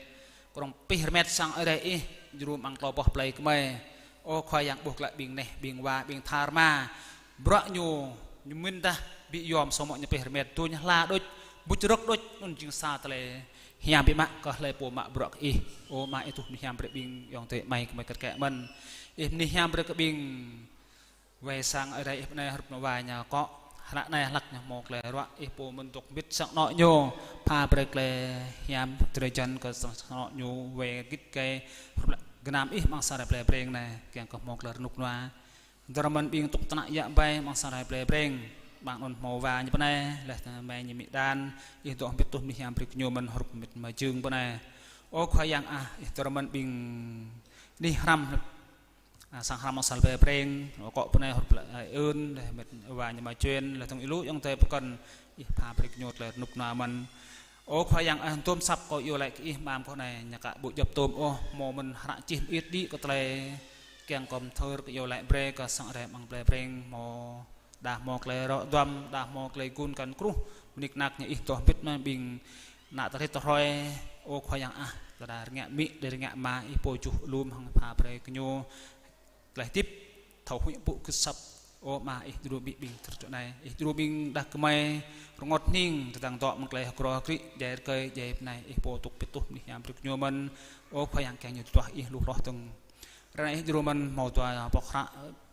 Krong pih rơmet sang Ơi Adai ih, djru amăng klâo boh plei gơmơi. Ơ Khua Yang, ƀuh glaĭ ƀing neh, ƀing wa, ƀing tha rơma. Bruă ñu, ñu mĭn tah, ƀu yom, samơ̆ ñu pih rơmet, duñ hla đôč, buč rơ̆k đôč, anŭn jing sa tơlơi hiam biă mă kơ hlơi pô mă bruă kơ ih. Ơ Ama, ih tuh mơnuih hiam brơi ƀing ayŏng adơi gơmơi kơt kĕ mơ̆n. Ih mơnuih hiam brơi kơ ƀing wai sang Ơi Adai ih pơ anai, hrup anŭn wa ñu akŏ. Hră anai hlăk ñu hmâo tơlơi ruă, ih pô mơ̆n dŏ hơbĭt sang anŏ ñu, pha brơi tơlơi hiam drơi jăn kơ sang anŏ ñu, wai git gai, hrup lĕ gơnam ih amăng sang Ơi Adai plei Breng anai, kiăng kơ hmâo tơlơi rơnŭk rơnua. Tơdah mơ̆n ƀing tŭk tơnă yă ƀai amăng sang Ơi Adai plei Breng, amăng anŭn hmâo wa ñu pơ anai, laih tơ mơi ñu Mi Đan, ih dŏ hơbĭt tuh mơnuih hiam brơi gơñu mơ̆n, hrup met Ama Jưng pơ anai. Ơ Khua Yang ah, ih tơdah mơ̆n ƀing anih hrăm, a, sang hrăm amăng sang Ơi Adai plei Breng, akŏ pơ anai hrup lĕ ai ơn, laih met wa ñu Ama Čuen, laih dơ̆ng ih lu ayŏng adơi pơkŏn, ih pha brơi gơñu tơlơi rơnŭk rơnua mơ̆n. Ơ Khua Yang ah, dôm asăp kâo iâu laĭ kơ ih mơ̆n kơ anai, ñu ka ƀu djŏp tôm ôh, hmâo mơ̆n hră čih mơit đĭ kơ tơlơi, kiăng kơ mơthưr kơ iâu laĭ brơi kơ sang Ơi Adai amăng plei Breng, hmâo đa hmâo tơlơi rŏ duăm, đa hmâo tơlơi gun kăn kruh, mơnik nak ñu ih dŏ hơbĭt mơ̆n ƀing ană tơhrĭt tơhroi, ơ Khua Yang ah, tơdah rơngiă amĭ, đe rơngiă ama, ih pô juh alum hăng pha brơi kơ ñu tơlơi hơdip, thâo huĭ pŭ kơsăp, ơ Ama, ih djru ƀing tơhrĭt anai, ih djru ƀing đah kơmơi, rơngot hning, tơdang dŏ mơ̆ng tơlơi hơkrô hơkrĭ, djai rơkơi, djai pơ anai, ih pô tŭk pĭt tuh mơnuih hiam brơi kơ ñu mơ̆n, ơ Khua Yang kiăng ñu tuah ih lu hloh dơ̆ng. Ră anai ih djru mơ̆n hmâo dua boh hră,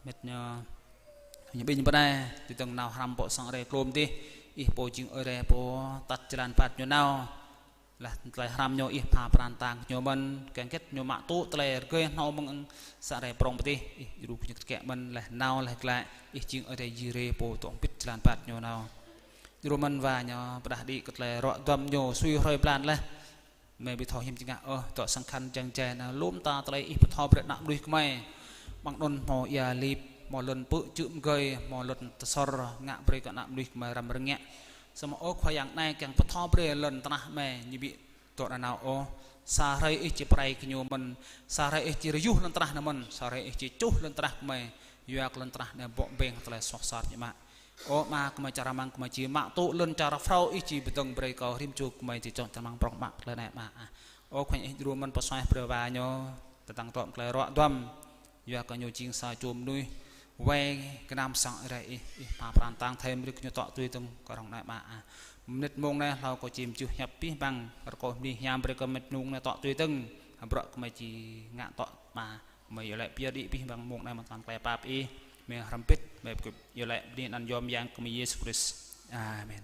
met ñu, ñu ƀing pơ anai, tơdang nao hrăm pơ sang Ơi Adai klôm dih, ih pô jing Ơi Adai pô tăt jơlan rơbat ñu nao. Laih tơlơi hrăm ñu Ih pha pran tang kơ ñu mơ̆n, kiăng kơ ñu mă tŭ tơlơi rơgơi hnâo mơ̆ng sa rai prong pơtih, Ih djru kơ ñu kơt kiă mơ̆n, laih nao laih glăi, Ih jing Ơi Adai Jireh pô dŏ hơbĭt jơlan ƀat ñu nao. Djru mơ̆n wa ñu pơdah đĭ kơ tơlơi ruă duăm ñu sui hrơi blan laih. Gơmơi ƀu thâo hiam či ngă ôh, dŏ sang khăn jăng jai nao lŏm ta tơlơi Ih pơtô brơi ană mơnuih gơmơi. Amăng anŭn hmâo ia lip, hmâo lŏn pơ̆ čư̆ mơgơi, hmâo lŏn tơsor ngă brơi kơ ană mơnuih gơmơi răm rơngiă. Samơ̆ ơ Khua Yang anai kiăng pơtô brơi lŏn tơnah gơmơi ñu ƀu dŏ nanao ôh. Sa hrơi Ih či pơrai kơ ñu mơ̆n, sa hrơi Ih či rơyuh lŏn tơnah anai mơ̆n, sa hrơi Ih či čuh lŏn tơnah gơmơi, yua kơ lŏn tơnah anai bŏ beng tơlơi soh sat ñu mă. Ơ Ama, gơmơi čang rơmang gơmơi či mă tŭ lŏn čar phrâo Ih či pơdơ̆ng brơi kơ rĭm čô gơmơi či čŏng čang rơmang prŏng mă tơlơi anai Ama ah. Ơ Khua Yang, Ih djru mơ̆n pơsuaih brơi wa ñu, tơdang dŏ tơlơi ruă duăm, yua kơ ñu jing sa čô mơnuih wai gơnam sang Ơi Adai Ih, Ih pha pran tang thâo brơi kơ ñu dŏ tui dơ̆ng kơ rŏng anai Ama ah. Mơnit mông anai hlâo kơ či mơjưh hiăp abih bang, rơkâo bơni hiam brơi kơ mơnit mông anai dŏ tui dơ̆ng, bruă gơmơi či ngă dŏ Ama. Gơmơi iâu laĭ pơyơr đĭ abih bang mông anai mơ̆ng tơlơi pap Ih, gơmơi hrăm hơbĭt, gơmơi pơkŭp iâu laĭ bơni anăn Yom Yang gơmơi Yêsu Krist. Amen.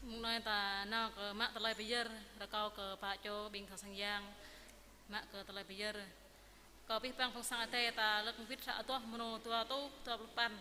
Mông anai ta nao kơ mă tơlơi pơyơr, rơkâo kơ pă čô ƀing tha sang yang mă kơ tơlơi pơyơr. Kơ abih bang phung sang Ơi Adai ta lơ̆k wĭt hră Adoh mơnô dua rơtuh dua pluh păn.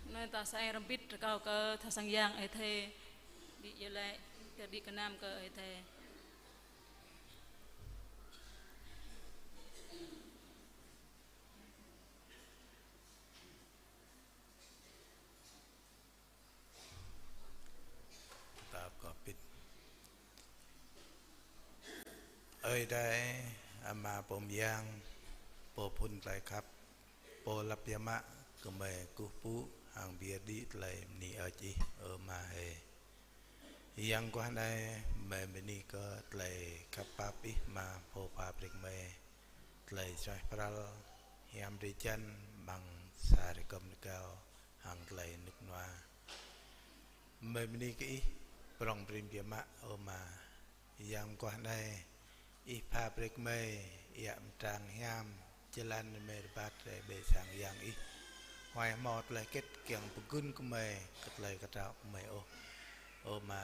Anai ta sa ai hrŏm hơbĭt rơkâo kơ tha sang yang Ơi Adai đĭ iâu laĭ, kơ đĭ gơnam kơ Ơi Adai. Ta kơ pit. Ơi Adai, Ama pô mơyang, pô phŭn tơlơi khăp, pô lăp biă mă, gơmơi kơkuh pơpŭ hăng pơyơr đĭ tơlơi bơni hơơč Ih, ơ Ama hơi. Yang guah anai, gơmơi bơni kơ tơlơi khăp pap Ih Ama pô pha brơi kơ gơmơi tơlơi suaih pral, hiam drơi jăn amăng sa rơkơm rơgao hăng tơlơi rơnŭk rơnua. Gơmơi bơni kơ Ih prŏng prin biă mă, ơ Ama. Yang guah anai, Ih pha brơi kơ gơmơi iă mơtrang hiam, jơlan gơmơi rơbat rai ƀơi sang Yang Ih. Huai hmâo tơlơi hơget kiăng pơgưn kơ gơmơi kơ tơlơi kơtrâo kơ gơmơi ôh, ơ Ama.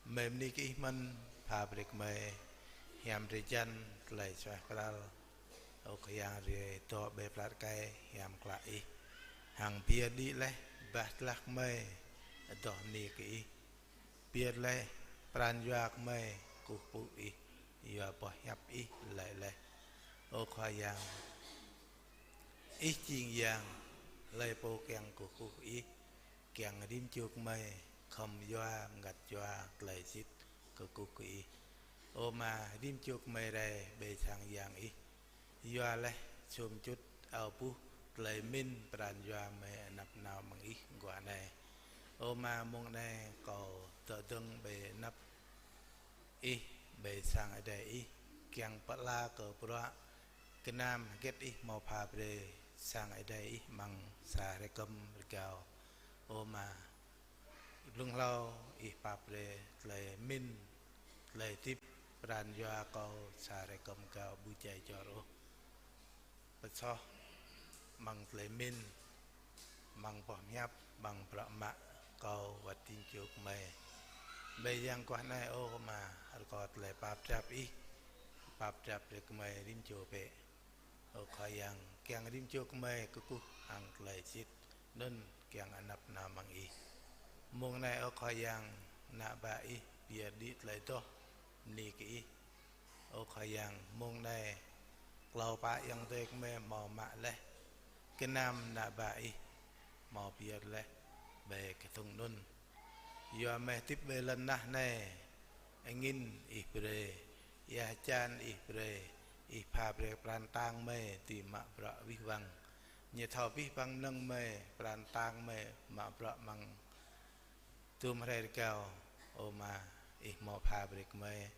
Gơmơi bơni kơ Ih mơ̆n pha brơi kơ gơmơi hiam drơi jăn, tơlơi suaih pral, Ơ Khua Yang, rai dŏ ƀơi plat kai hiam klă Ih. Hăng pơyơr đĭ laih bah tơlơi gơmơi adoh bơni kơ Ih. Pơyơr laih pran jua gơmơi kơkuh pơpŭ Ih, yua boh hiăp Ih laĭ laih: Ơ Khua Yang, Ih jing Yang, hlơi pô kiăng kơkuh Ih, kiăng rĭm čô gơmơi khŏm yua bơngăt jua tơlơi sĭt kơkuh kơ Ih. Ơ Ama, rĭm čô gơmơi rai ƀơi sang yang Ih, yua laih sum čut ao puh tơlơi pơmĭn pran jua gơmơi anăp nao amăng Ih mơguah anai. Ơ Ama, mông anai kâo dŏ dơ̆ng ƀơi anăp Ih, ƀơi sang adai Ih, kiăng pơala kơ bruă gơnam hơget Ih hmâo pha brơi sang adai Ih amăng sa hrơi kơm rơgao. Ơ Ama, blung hlâo Ih pap brơi tơlơi pơmĭn, tơlơi hơdip pran jua kâo sa hrơi kơm rơgao ƀu djai jor ôh. Pơsoh amăng tơlơi pơmĭn, amăng boh hiăp, amăng bruă mă kâo wơ̆t rĭm čô gơmơi. Ƀơi yang mơguah anai, ơ Ama, rơkâo tơlơi pap drap Ih, pap drap brơi gơmơi rĭm čô bĕ. Ơ Khua Yang, kiăng rĭm čô gơmơi kơkuh hăng tơlơi sĭt, anŭn kiăng anăp nao amăng Ih. Mông anai, ơ Khua Yang, ană bă Ih pơyơr đĭ tơlơi adoh bơni kơ Ih. Ơ Khua Yang, mông anai klâo pă ayŏng adơi gơmơi hmâo mă laih gơnam ană bă Ih, hmâo pơyơr laih ƀơi kơthŭng anŭn. Yua gơmơi hơdip ƀơi lŏn tơnah anai, angin Ih brơi, ia hơjan Ih brơi, Ih pha brơi pran tang gơmơi dưi mă bruă abih bang. Ñu thâo abih bang mơnơ̆ng gơmơi, pran tang gơmơi mă bruă amăng hơdôm hrơi rơgao. Ơ Ama, Ih hmâo pha brơi gơmơi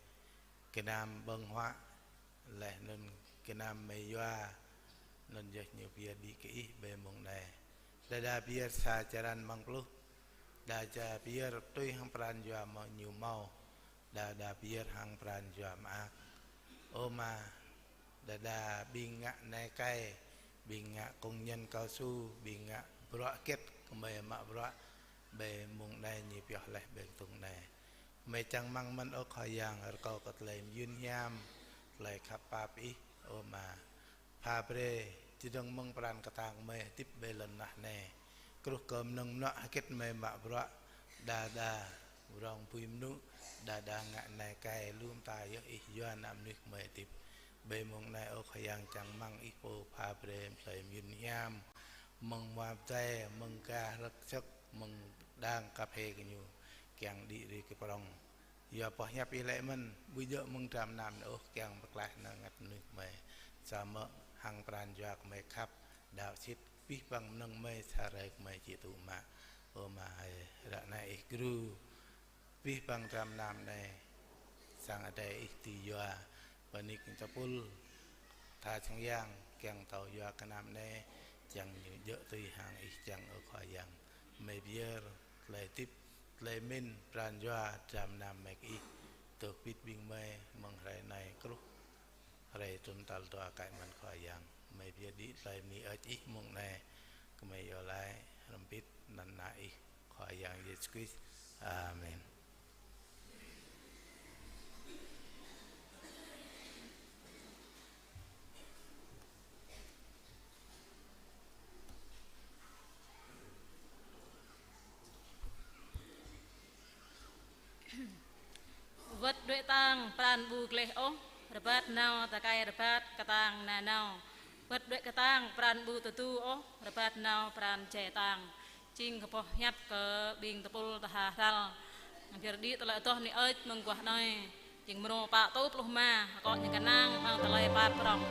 gơnam ƀơ̆ng huă, laih anŭn gơnam gơmơi yua, anŭn yơh ñu pơyơr đĭ kơ Ih ƀơi mông anai. Đơđa pơyơr sa črăn amăng pluh, đơđa pơyơr tui hăng pran jua mơ̆ ñu hmâo, đơđa pơyơr hăng pran jua mơak. Ơ Ama, đơđa ƀing ngă nai kai, ƀing ngă công nhân cao su, ƀing ngă bruă hơget gơmơi mă bruă ƀơi mông anai ñu pioh laih ƀơi kơthŭng anai. Gơmơi čang rơmang mơ̆n, ơ Khua Yang, rơkâo kơ tơlơi mơyun hiam, tơlơi khăp pap Ih, ơ Ama, pha brơi, čơdơ̆ng mơ̆ng pran kơtang gơmơi hơdip ƀơi lŏn tơnah anai. Truh kơ mơnơ̆ng mơnuă hơget gơmơi mă bruă, đơđa rong apui mơnŭ, đơđa ngă nai kai, lu mơta yơh Ih yua ană mơnuih gơmơi hơdip. Ƀơi mông anai, ơ Khua Yang, čang rơmang Ih pô pha brơi tơlơi mơyun hiam, mơ̆ng mua pơdai, mơ̆ng gah hlơ̆k sơ̆k, mơ̆ng đang kơphê gơñu, kiăng đĭ rai kơ prŏng. Yua boh hiăp Ih laĭ mơ̆n, ƀu djơ̆ mơ̆ng dram gơnam anai ôh kiăng pơklaih nao bơngăt mơnuih gơmơi, samơ̆ hăng pran jua gơmơi khăp, đaŏ sĭt, abih bang mơnơ̆ng gơmơi sa hrơi gơmơi či tŭ mă. Ơ Ama ơi, ră anai Ih gru abih bang dram gơnam anai, sang adai Ih dưi yua, bơni kơ tơpul tha sang yang kiăng thâo yua gơnam anai, čang ñu djơ̆ tui hăng Ih čang, ơ Khua Yang. Gơmơi pơyơr tơlơi hơdip, tơlơi pơmĭn, pran jua, dram gơnam gơmơi kơ Ih, dŏ hơbĭt ƀing gơmơi mơ̆ng hrơi anai truh hrơi trŭn tal dua kaĭ mơ̆n, Khua Yang. Gơmơi pơyơr đĭ tơlơi bơni hơơč Ih mông anai, gơmơi iâu laĭ hrŏm hơbĭt anăn Ană Ih, Khua Yang Yêsu Krist. Amen. Wơ̆t đuaĭ tang pran ƀu gleh ôh, rơbat nao tơkai rơbat kơtang nanao. Wơ̆t đuaĭ kơtang pran ƀu tơdu ôh, rơbat nao pran jai tang. Jing kơ boh hiăp kơ ƀing tơpul tha hrăl. Pơyơr đĭ tơlơi adoh bơni hơơč mơguah anai. Jing mrô pă tơpluh rơma, akŏ ñu kơnang amăng tơlơi pap prŏng.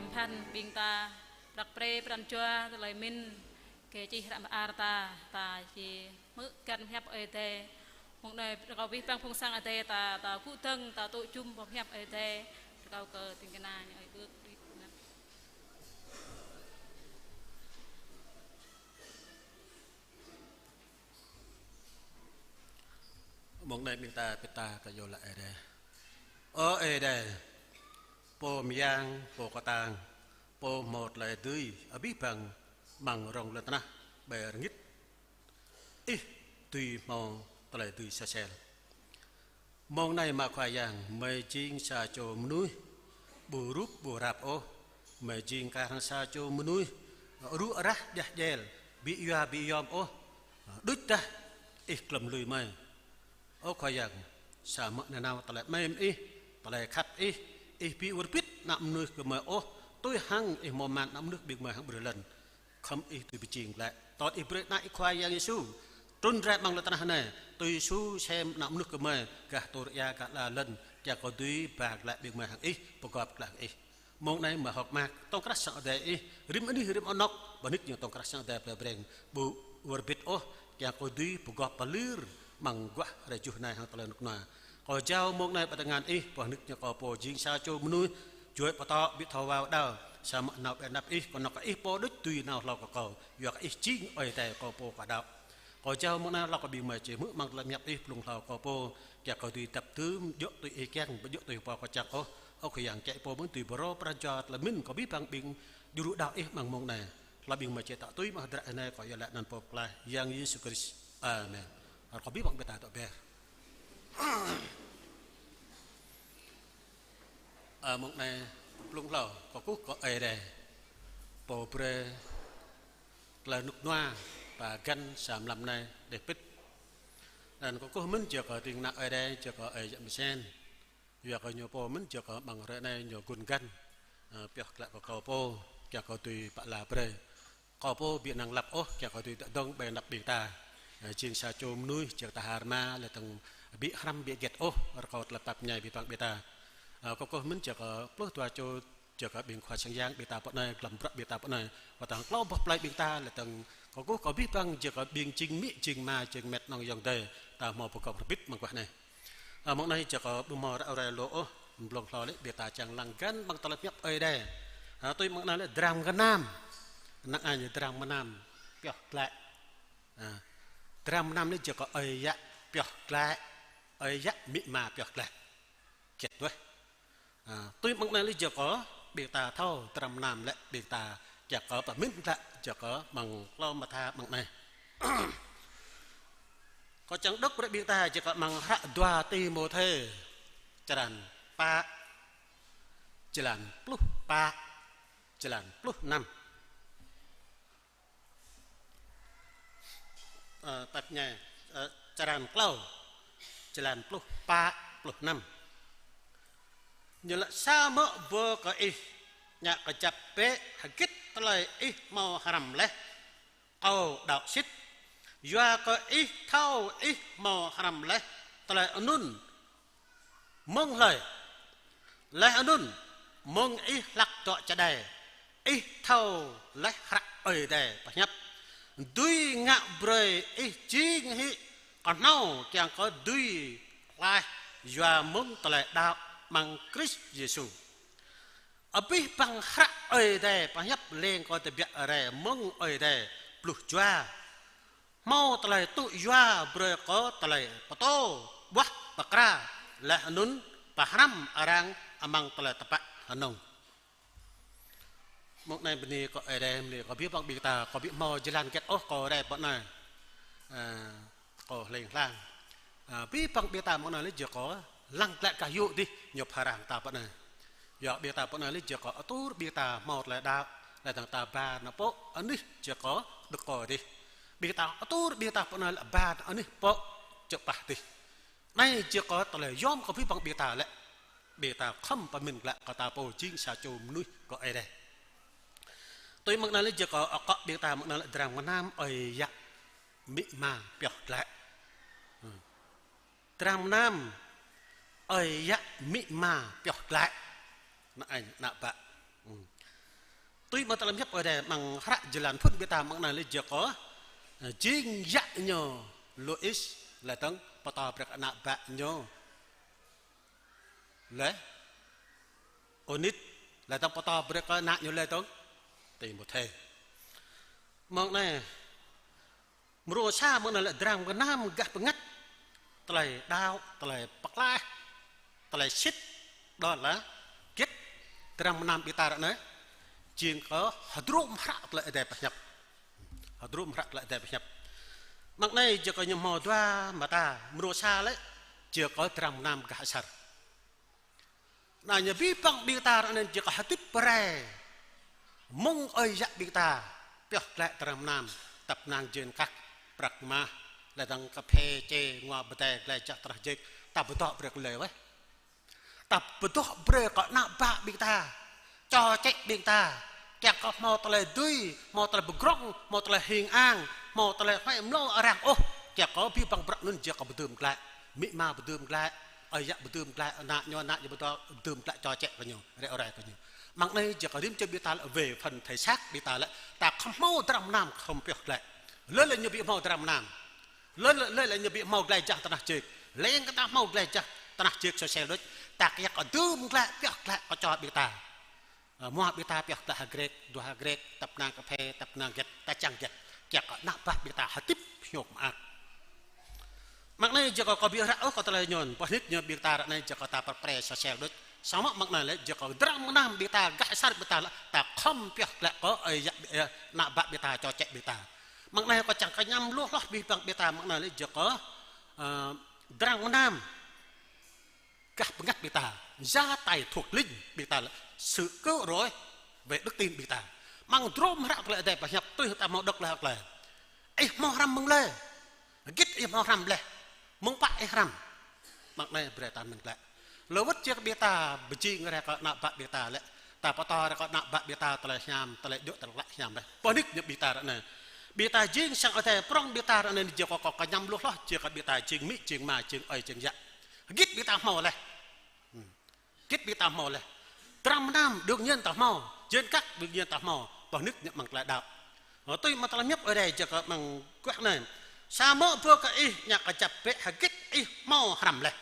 Phăn ƀing ta, prăk pre pran jua tơlơi mĭn, kơ čih hră mơar ta, ta či hmư̆ găn hiăp Ơi Adai. Mông anai rơkâo abih bang phung sang Ơi Adai ta, ta gŭ dơ̆ng, ta tŭ jum boh hiăp Ơi Adai, rơkâo kơ ding kơna ñu Ơi Bưk. Mông anai ƀing ta pơtă kơ yua lăi Ơi Adai. Ơ Ơi Adai, Pô mơyang, Pô kơtang, Pô hmâo tơlơi dưi abih bang amăng rŏng lŏn tơnah ƀơi rơngit. Ih dưi hmâo tơlơi dưi sa sel. Mông anai mă Khua Yang, mơi jing sa čô mơnuih ƀu rup ƀu rap ôh, mơi jing kar hăng sa čô mơnuih rŭ rah djah djel, ƀu yua ƀu yom ôh, đôč tah Ih klŏm lui mơi. Ơ Khua Yang, samơ̆ nanao tơlơi mơmĭn Ih, tơlơi khăp Ih, Ih ƀu wơr bĭt ană mơnuih gơmơi ôh, tui hăng Ih hmâo mă ană mơnuih ƀing gơmơi hăng ƀrư̆ lŏn. Khŏm Ih dưi pơjing glaĭ. Tơl Ih brơi Ană Ih Khua Yang Yêsu trŭn rai amăng lŏn tơnah anai, tui su sem ană mơnuih gơmơi gah tơr ia gah ala lŏn, kiăng kơ dưi ba glaĭ ƀing gơmơi hăng Ih, pơgop glaĭ hăng Ih. Mông anai mơ̆ hơ̆k mơak, tŏng krah sang Ơi Adai Ih, rĭm anih rĭm anŏk, bơnit ñu tŏng krah sang Ơi Adai plei Breng, ƀu wơr bĭt ôh, kiăng kơ dưi pơgop pơlir amăng guah hrơi juh anai hăng tơlơi rơnŭk rơnua. Kâo jao mông anai pơ tơngan Ih, pơhơnĭk ñu kơ pô jing sa čô mơnuih, juăi pơtô ƀu thâo wao đao, samơ̆ nao ƀơi anăp Ih, kơnơ̆ng kơ Ih pô đôč dưi nao hlâo kơ kâo, yua kơ Ih jing Ơi Adai kơ pô kơ đaŏ. Kâo jao mông anai lăi kơ ƀing gơmơi či hmư̆ amăng tơlơi hiăp Ih, blung hlâo kơ pô, kiăng kơ dưi dăp dưm, djơ̆ tui Ih kiăng, ƀu djơ̆ tui pô kơ čang ôh. Ơ Khua Yang, kiăng pô mơ̆n dưi pơrô pran jua tơlơi mĭn kơ abih bang ƀing djru đaŏ Ih amăng mông anai. Lăi ƀing gơmơi či tŏ tui mơ̆ hơdră anai kơ yua lăi anăn Pô Pơklaih Yang Yêsu Krist. Amen. Rơkâo abih bang ƀing ta dŏ ber. Ơ, mông anai blung hlâo, kơkuh kơ Ơi Adai, Pô brơi tơlơi rơnŭk rơnua, pơ găn sa mlam anai đeh pĭt. Anŭn kơkuh mơ̆n jing kơ ding kơna Ơi Adai, jing kơ Ơi Yă Mơsen. Yua kơ ñu pô mơ̆n jing kơ amăng hrơi anai ñu gŭn găn, ơ, pioh glaĭ kơ kâo pô, kiăng kơ dưi pơala brơi. Kâo pô ƀu năng lăp ôh, kiăng kơ dưi dŏ dơ̆ng ƀơi anăp ƀing ta. Ơ, jing sa čô mơnuih, jing ta hơmâo, lĕ tơ̆ng ƀu hrăm ƀu hơget ôh, rơkâo tơlơi pap mơñai abih bang ƀing ta. Ơ, kơkuh mơ̆n jing kơ pluh dua čô, jing kơ ƀing khua sang yang ƀing ta pơ anai, glăm bruă ƀing ta pơ anai. Wơ̆t hăng klâo boh plơi ƀing ta, lĕ tơ̆ng kơkuh kơ abih bang, jing kơ ƀing jing amĭ, jing ama, jing met, nŏng ayŏng adơi, ta hmâo pơgop rơbit amăng guah anai. Ơ, mông anai jing kơ ƀu hmâo ră ruai lu ôh, blung hlâo lĕ ƀing ta čang lăng găn amăng tơlơi pơhiăp Ơi Adai. Ơ, tui mông anai lĕ dram gơnam. Năng ai ñu dram gơnam pioh glaĭ. Ơ, dram gơnam lĕ jing kơ Ơi Yă pioh glaĭ, Ơi Yă amĭ ama pioh glaĭ. Kiăng đuaĭ. Ơ, tui mông anai lĕ jing kơ ƀing ta thâo dram gơnam lĕ ƀing ta kiăng kơ pơmĭn glaĭ jing kơ amăng klâo mơta mông anai. Kâo čang đŏk brơi ƀing ta jing kơ amăng hră dua Timôthê, črăn pă, jơlan pluh pă, jơlan pluh năm. Ơ, tap ñai, ơ, črăn klâo, jơlan pluh pă, pluh năm. Ñu lăi: Samơ̆ bơ kơ ih ngă kơjăp bĕ hơget tơlơi ih hmâo hrăm laih, kâo đaŏ sĭt. Yua kơ ih thâo ih hmâo hrăm laih tơlơi anŭn mơ̆ng hlơi? Laih anŭn, mơ̆ng ih hlak dŏ čơđai, ih thâo laih hră Ơi Adai pơhiăp: Dưi ngă brơi ih jing hĭ kơhnâo kiăng kơ dưi klaih yua mơ̆ng tơlơi đaŏ amăng Krist Yêsu. Abih bang hră Ơi Adai pơhiăp leng kơ tơbiă rai mơ̆ng Ơi Adai pluh jua. Hmâo tơlơi tŭ yua brơi kơ tơlơi pơtô, ƀuah pơkra, laih anŭn pơhrăm arăng amăng tơlơi tơpă hơnơ̆ng. Mông anai bơni kơ Ơi Adai, bơni kơ abih bang ƀing ta, kâo ƀu hmâo jơlan hơget ôh kâo rai pơ anai. Ơ, kâo hling hlang. Ơ, abih bang ƀing ta mông anai lĕ jing kơ lăng glaĭ gah yŭ dih ñu pha răng ta pơ anai. Yua ƀing ta pơ anai lĕ jing kơ atur ƀing ta hmâo tơlơi đaŏ, laih dơ̆ng ta ba nao pơ anih jing kơ đơ̆k kơ dih. Ƀing ta atur ƀing ta pơ anai lĕ ba nao anih pơ čơ̆ pah dih. Anai jing kơ tơlơi yom kơ abih bang ƀing ta lĕ. Ƀing ta khŏm pơmĭn glaĭ kơ ta pô jing sa čô mơnuih kơ Ơi Adai. Tui mơ̆ng anai lĕ jing kơ akŏ ƀing ta mơ̆ng anai lĕ dram gơnam Ơi Yă amĭ ama pioh glaĭ. Ơ. Dram gơnam Ơi Yă amĭ ama pioh glaĭ. Ană anh, ană bă. Ơ. Tui mơ̆ng tơlơi hiăp Ơi Adai amăng hră Jơlan Phŭn ƀing ta mơ̆ng anai lĕ jing kơ, ơ, jing yă ñu Lôis, laih dơ̆ng pơtô brơi kơ ană bă ñu lĕ Ônit, laih dơ̆ng pơtô brơi kơ ană ñu laih dơ̆ng Timôthê. Mơ̆ng anai, mrô sa mơ̆ng anai lĕ dram gơnam gah bơngăt, tơlơi đaŏ, tơlơi pơklaih, tơlơi sĭt, đó là hơget dram gơnam ƀing ta ră anai, jing kơ hơdrôm hră tơlơi Ơi Adai pơhiăp. Hơdrôm hră tơlơi Ơi Adai pơhiăp. Mơ̆ng anai jing kơ ñu hmâo dua mơta, mrô sa lĕ jing kơ dram gơnam gah asar. Anai ñu abih bang ƀing ta ră anai jing kơ hơdip rai. Mơ̆ng ơi yă ƀing ta pioh glaĭ dram gơnam, tăp năng jên kăk, prăk mah, laih dơ̆ng kơphê, čê, ngua, pơdai, glai jah, tơnah jek, ta pơdŏ brơi kơ lĕ wơ̆t. Ta pơdŏ brơi kơ ană bă ƀing ta, čô čĕ ƀing ta, kiăng kơ hmâo tơlơi dưi, hmâo tơlơi pơdrŏng, hmâo tơlơi hing ang, hmâo tơlơi huai mlâo arăng ôh, kiăng kơ abih bang bruă anŭn jing kơ pơdơ̆m glaĭ, amĭ ama pơdơ̆m glaĭ, ơi yă pơdơ̆m glaĭ, ană ñu, ană ñu pơdơ̆m glaĭ čô čĕ kơ ñu, rĕ rai kơ ñu. Mơ̆ng anai jing kơ rĭm čô ƀing ta lĕ về phần thể xác ƀing ta lĕ, ta khŏm hmâo dram gơnam khŏm pioh glaĭ. Lơi lĕ ñu ƀu hmâo dram gơnam. Lơi, lơi, lơi lĕ ñu ƀu hmâo glai jah tơnah jek. Lĕ kơ ta hmâo glai jah tơnah jek sô sel đôč, ta kiăng kơ pơdơ̆m glaĭ, pioh glaĭ kơ čô ƀing ta. Ơ, hmâo ƀing ta pioh glaĭ hơgrĕk, dua hơgrĕk, tăp năng kơphê, tăp năng hơget, ta čang hơget. Kiăng kơ ană bă ƀing ta hơdip hiôk mơak. Mơ̆ng anai jing kơ kâo ƀu hră ôh kơ tơlơi ñu, pơhnit ñu ƀing ta ră anai jing kơ ta pơprê sô sel đôč. Samơ̆ mơ̆ng anai lĕ jing kơ dram gơnam ƀing ta gah asar ƀing ta lĕ, ta khŏm pioh glaĭ kơ ơi yă, ơ, ană bă ƀing ta, čô čĕ ƀing ta. Mơ̆ng anai kâo čang kơ ñăm lu hloh abih bang ƀing ta mơ̆ng anai lĕ jing kơ, ơ, dram gơnam gah bơngăt ƀing ta, gia tài thuộc linh ƀing ta lĕ, sự cứu rỗi về đức tin ƀing ta. Mơ̆ng hơdrôm hră tơlơi Ơi Adai pơhiăp tui ta hmâo đŏk laih hơget lĕ. Ih hmâo hrăm mơ̆ng lơi. Hơget ih hmâo hrăm lĕ. Mơ̆ng pă ih hrăm. Mơ̆ng anai brơi ta mĭn glaĭ. Lơwơ̆t jing kơ ƀing ta pơjing rai kơ ană bă ƀing ta lĕ, ta pơtô rai kơ ană bă ƀing ta tơlơi hiam, tơlơi djơ̆ tơlơi klă hiam lĕ. Pơhnit ñu ƀing ta ră anai. Ƀing ta jing sang Ơi Adai prŏng ƀing ta ră anai jing kơ kâo kơ ñăm lu hloh jing kơ ƀing ta jing amĭ, jing ama, jing ơi, jing yă. Hơget ƀing ta hmâo lĕ. Hơget ƀing ta hmâo lĕ. Dram gơnam đương nhiên ta hmâo, jên kăk đương nhiên ta hmâo, pơhnit ñu mơ̆ng tơlơi đaŏ. Ơ, tui mơ̆ng tơlơi hiăp Ơi Adai jing kơ mơ̆ng guah anai. Samơ̆ ƀơi kơ ih ngă kơjăp bĕ hơget ih hmâo hrăm lĕ.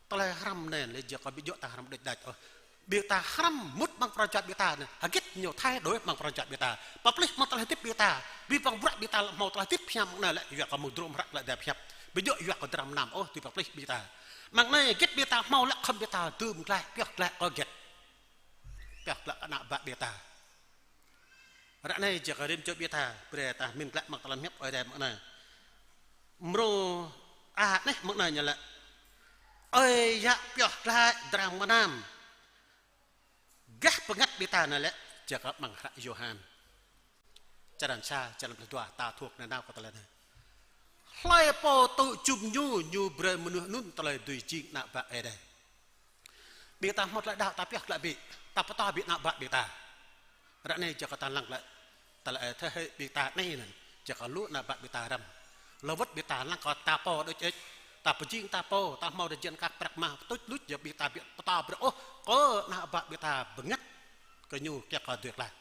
Tơlơi hrăm anai lĕ jing kơ ƀu djơ̆ ta hrăm đôč đač ôh. Ƀing ta hrăm mŭt mơ̆ng pran jua ƀing ta anai, hơget ñu thay đổi mơ̆ng pran jua ƀing ta. Pơplih mơ̆ng tơlơi hơdip ƀing ta, abih bang bruă ƀing ta lĕ hmâo tơlơi hơdip hiam mơ̆ng anai lĕ, yua kơ mơ̆ng hơdrôm hră tơlơi Ơi Adai pơhiăp. Ƀu djơ̆ yua kơ dram gơnam ôh, tui pơplih ƀing ta. Mơ̆ng anai hơget ƀing ta hmâo lĕ khŏm ƀing ta pơdơ̆m glaĭ, pioh glaĭ kơ hơget. Pioh glaĭ kơ ană bă ƀing ta. Ră anai jing kơ rĭm čô ƀing ta, brơi ta mĭn glaĭ mơ̆ng tơlơi hiăp Ơi Adai mơ̆ng anai. Mrô a anai mơ̆ng anai ñu laĭ. Ơi yă pioh glaĭ dram gơnam gah bơngăt ƀing ta anai lĕ, jing kơ mơ̆ng hră Yôhan. Črăn sa, črăn pluh dua, ta thuộc nanao kơ tơlơi anai. Hlơi pô tŭ jum ñu, ñu brơi mơnuih anŭn tơlơi dưi jing ană bă Ơi Adai. Ƀing ta hmâo tơlơi đaŏ ta pioh glaĭ ƀĕ, ta pơtô ƀĕ ană bă ƀing ta. Ră anai jing kơ ta lăng glaĭ, tơlơi, ơ, thế hệ ƀing ta anai anŭn, jing kơ lu ană bă ƀing ta hrăm. Lơwơ̆t ƀing ta lăng kơ ta pô đôč ĕč, ta pơjing ta pô, ta hmâo đa jên kăk prăk mah, tuč luč jing ƀing ta ƀu pơtô brơi ôh kơ ană bă ƀing ta bơngăt kơ ñu kiăng kơ dưi glaĭ.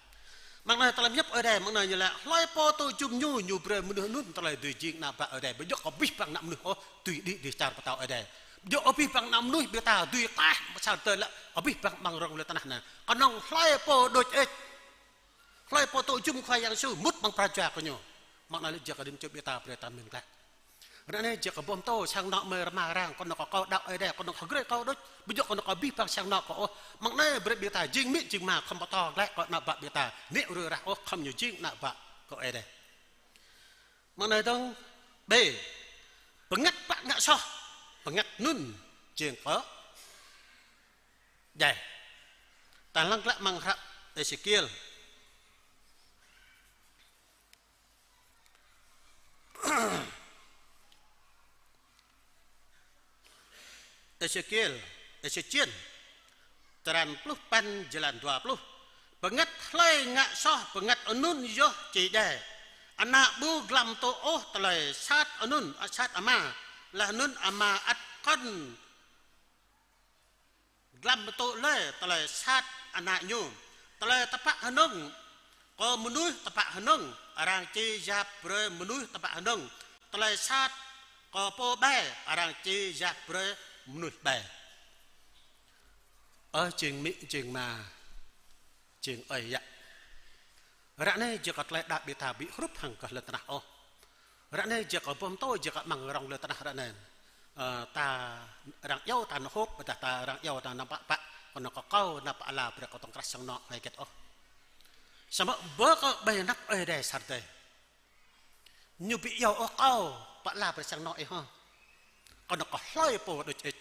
Mơ̆ng anai tơlơi hiăp Ơi Adai mơ̆ng anai ñu laĭ, hlơi pô tŭ jum ñu, ñu brơi mơnuih anŭn tơlơi dưi jing ană bă Ơi Adai. Ƀu djơ̆ kơ abih bang ană mơnuih ôh dưi đĭ dêh čar pơtao Ơi Adai. Ƀu djơ̆ abih bang ană mơnuih ƀing ta dưi taih sa tơlơi, abih bang amăng rŏng lŏn tơnah anai. Kơnơ̆ng hlơi pô đôč ĕč. Hlơi pô tŭ jum Khua Yang Yêsu mŭt mơ̆ng pran jua kơ ñu. Mơ̆ng anai lĕ jing kơ rĭm čô ƀing ta brơi ta mĭn glaĭ. Ră anai jing kơ ƀô̆ mơtô sang anŏ mơi rơma rang, kơnơ̆ng kơ kâo đaŏ Ơi Adai, kơnơ̆ng kơ grê kâo đôč, ƀu djơ̆ kơnơ̆ng kơ abih bang sang anŏ kâo ôh. Mơ̆ng anai brơi ƀing ta jing amĭ jing ama khŏm pơtô glaĭ kơ ană bă ƀing ta, nĕ rơi rah ôh khŏm ñu jing ană bă kơ Ơi Adai. Mơ̆ng anai dơ̆ng, B, bơngăt pă ngă soh, bơngăt anŭn jing kơ djai. Ta lăng glaĭ mơ̆ng hră Êsêkiel. Êsêkiel, Êsêkiel, črăn pluh păn, jơlan dua pluh. Bơngăt hlơi ngă soh, bơngăt anŭn yơh či djai. Ană ƀu glăm tŭ ôh tơlơi sat anŭn, sat ama, laih anŭn ama ăt kŏn glăm tŭ lơi tơlơi sat ană ñu. Tơlơi tơpă hơnơ̆ng kơ mơnuih tơpă hơnơ̆ng, arăng či yap brơi mơnuih tơpă hơnơ̆ng. Tơlơi sat kơ pô ƀai, arăng či yap brơi mơnuih ƀai. Ơ jing amĭ, jing ama, jing ơi yă. Ră anai jing kơ tơlơi đaŏ ƀing ta ƀu hrup hăng kơ lŏn tơnah ôh. Ră anai jing kơ bom tô jing kơ amăng rŏng lŏn tơnah ră anai. Ơ, ta arăng iâu ta nao hôp, ƀôdah ta arăng iâu ta nao pă pă, kơnơ̆ng kơ kâo nao pơala brơi kơ tŏng krah sang anŏ hơget ôh. Samơ̆ bơ kơ ƀơi anăp Ơi Adai sat tơdơi. Ñu ƀu iâu ôh kâo pơala brơi sang anŏ ih hă. Kơnơ̆ng kơ hlơi pô đôč ih.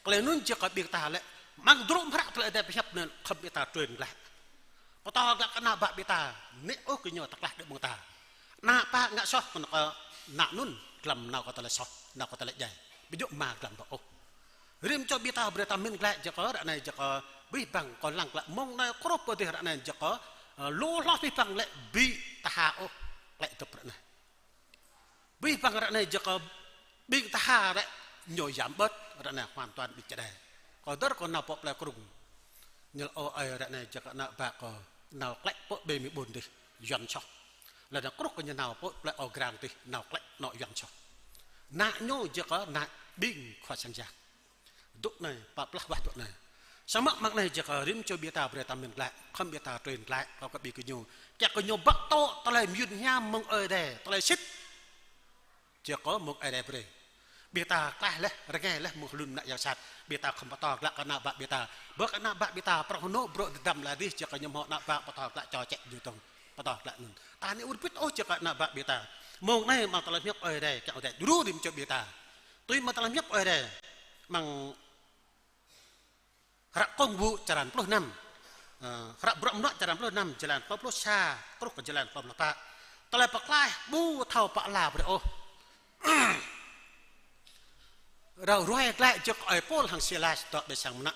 Tơlơi anŭn jing kơ ƀing ta lĕ, amăng drôm hră tơlơi Ơi Adai pơhiăp anŭn khŏm ƀing ta trŭn glaĭ. Pơtô glaĭ kơ ană bă ƀing ta, nĕ ôh kơ ñu tơklaih đĭ mơ̆ng ta. Ană bă ngă soh kơnơ̆ng kơ ană anŭn glăm nao kơ tơlơi soh, nao kơ tơlơi djai. Ƀu djơ̆ mă glăm ôh. Rĭm čô ƀing ta brơi ta mĭn glaĭ jing kơ ră anai jing kơ abih bang kâo lăng glaĭ mơ̆ng anai truh pơ adih ră anai jing kơ, ơ, lu hloh abih bang lĕ ƀu taha ôh glaĭ dŏp ră anai. Abih bang ră anai jing kơ ƀing taha rĕ ñu yam ƀơ̆t ră anai hoàn toàn ƀing čơđai. Kâo dơ̆r kâo nao pơ plơi Krông. Ñu laĭ ơ ơi ră anai jing kơ ană bă kâo nao glaĭ pơ ƀơi Mi ƀôn adih Yuan soh. Laih anŭn kruh kơ ñu nao pơ plơi Âu Grang adih nao glaĭ anŏ Yuan soh. Ană ñu jing kơ ană ƀing khua sang yang. Dŏ anai, pơblah wah dŏ anai. Samơ̆ amăng anai jing kơ rĭm čô ƀing ta brơi ta mĭn glaĭ, khŏm ƀing ta trŭn glaĭ, kơ kơ ƀing gơñu. Kiăng kơ ñu bă tŏ tơlơi mơyun hiam mơ̆ng Ơi Adai, tơlơi sĭt. Jing kơ mơ̆ng Ơi Adai brơi. Ƀing ta klaih laih, rơngai laih mơ̆ng hlŭn ană yang sat. Ƀing ta khŏm pơtô glaĭ kơ ană bă ƀing ta. Bơ kơ ană bă ƀing ta, prŏng hơnŭ brŏ dơdăm laih adih, jing kơ ñu hmâo ană bă pơtô glaĭ čô čĕ ñu tŏng. Pơtô glaĭ anŭn. Ta anai ur bit ôh jing kơ ană bă ƀing ta. Mơ̆ng anai amăng tơlơi pơhiăp Ơi Adai, kiăng Ơi Adai djru rĭm čô ƀing ta. Tui amăng tơlơi pơhiăp Ơi Adai. Amăng Hră Công vụ črăn pluh năm. Ơ, Hră Bruă Mơnuă črăn pluh năm, jơlan klâo pluh sa, truh kơ jơlan klâo pluh pă. Tơlơi pơklaih ƀu thâo pơala brơi ôh. Rao ruai glaĭ jing kơ ơi Pôl hăng Silas dŏ ƀơi sang mơnă.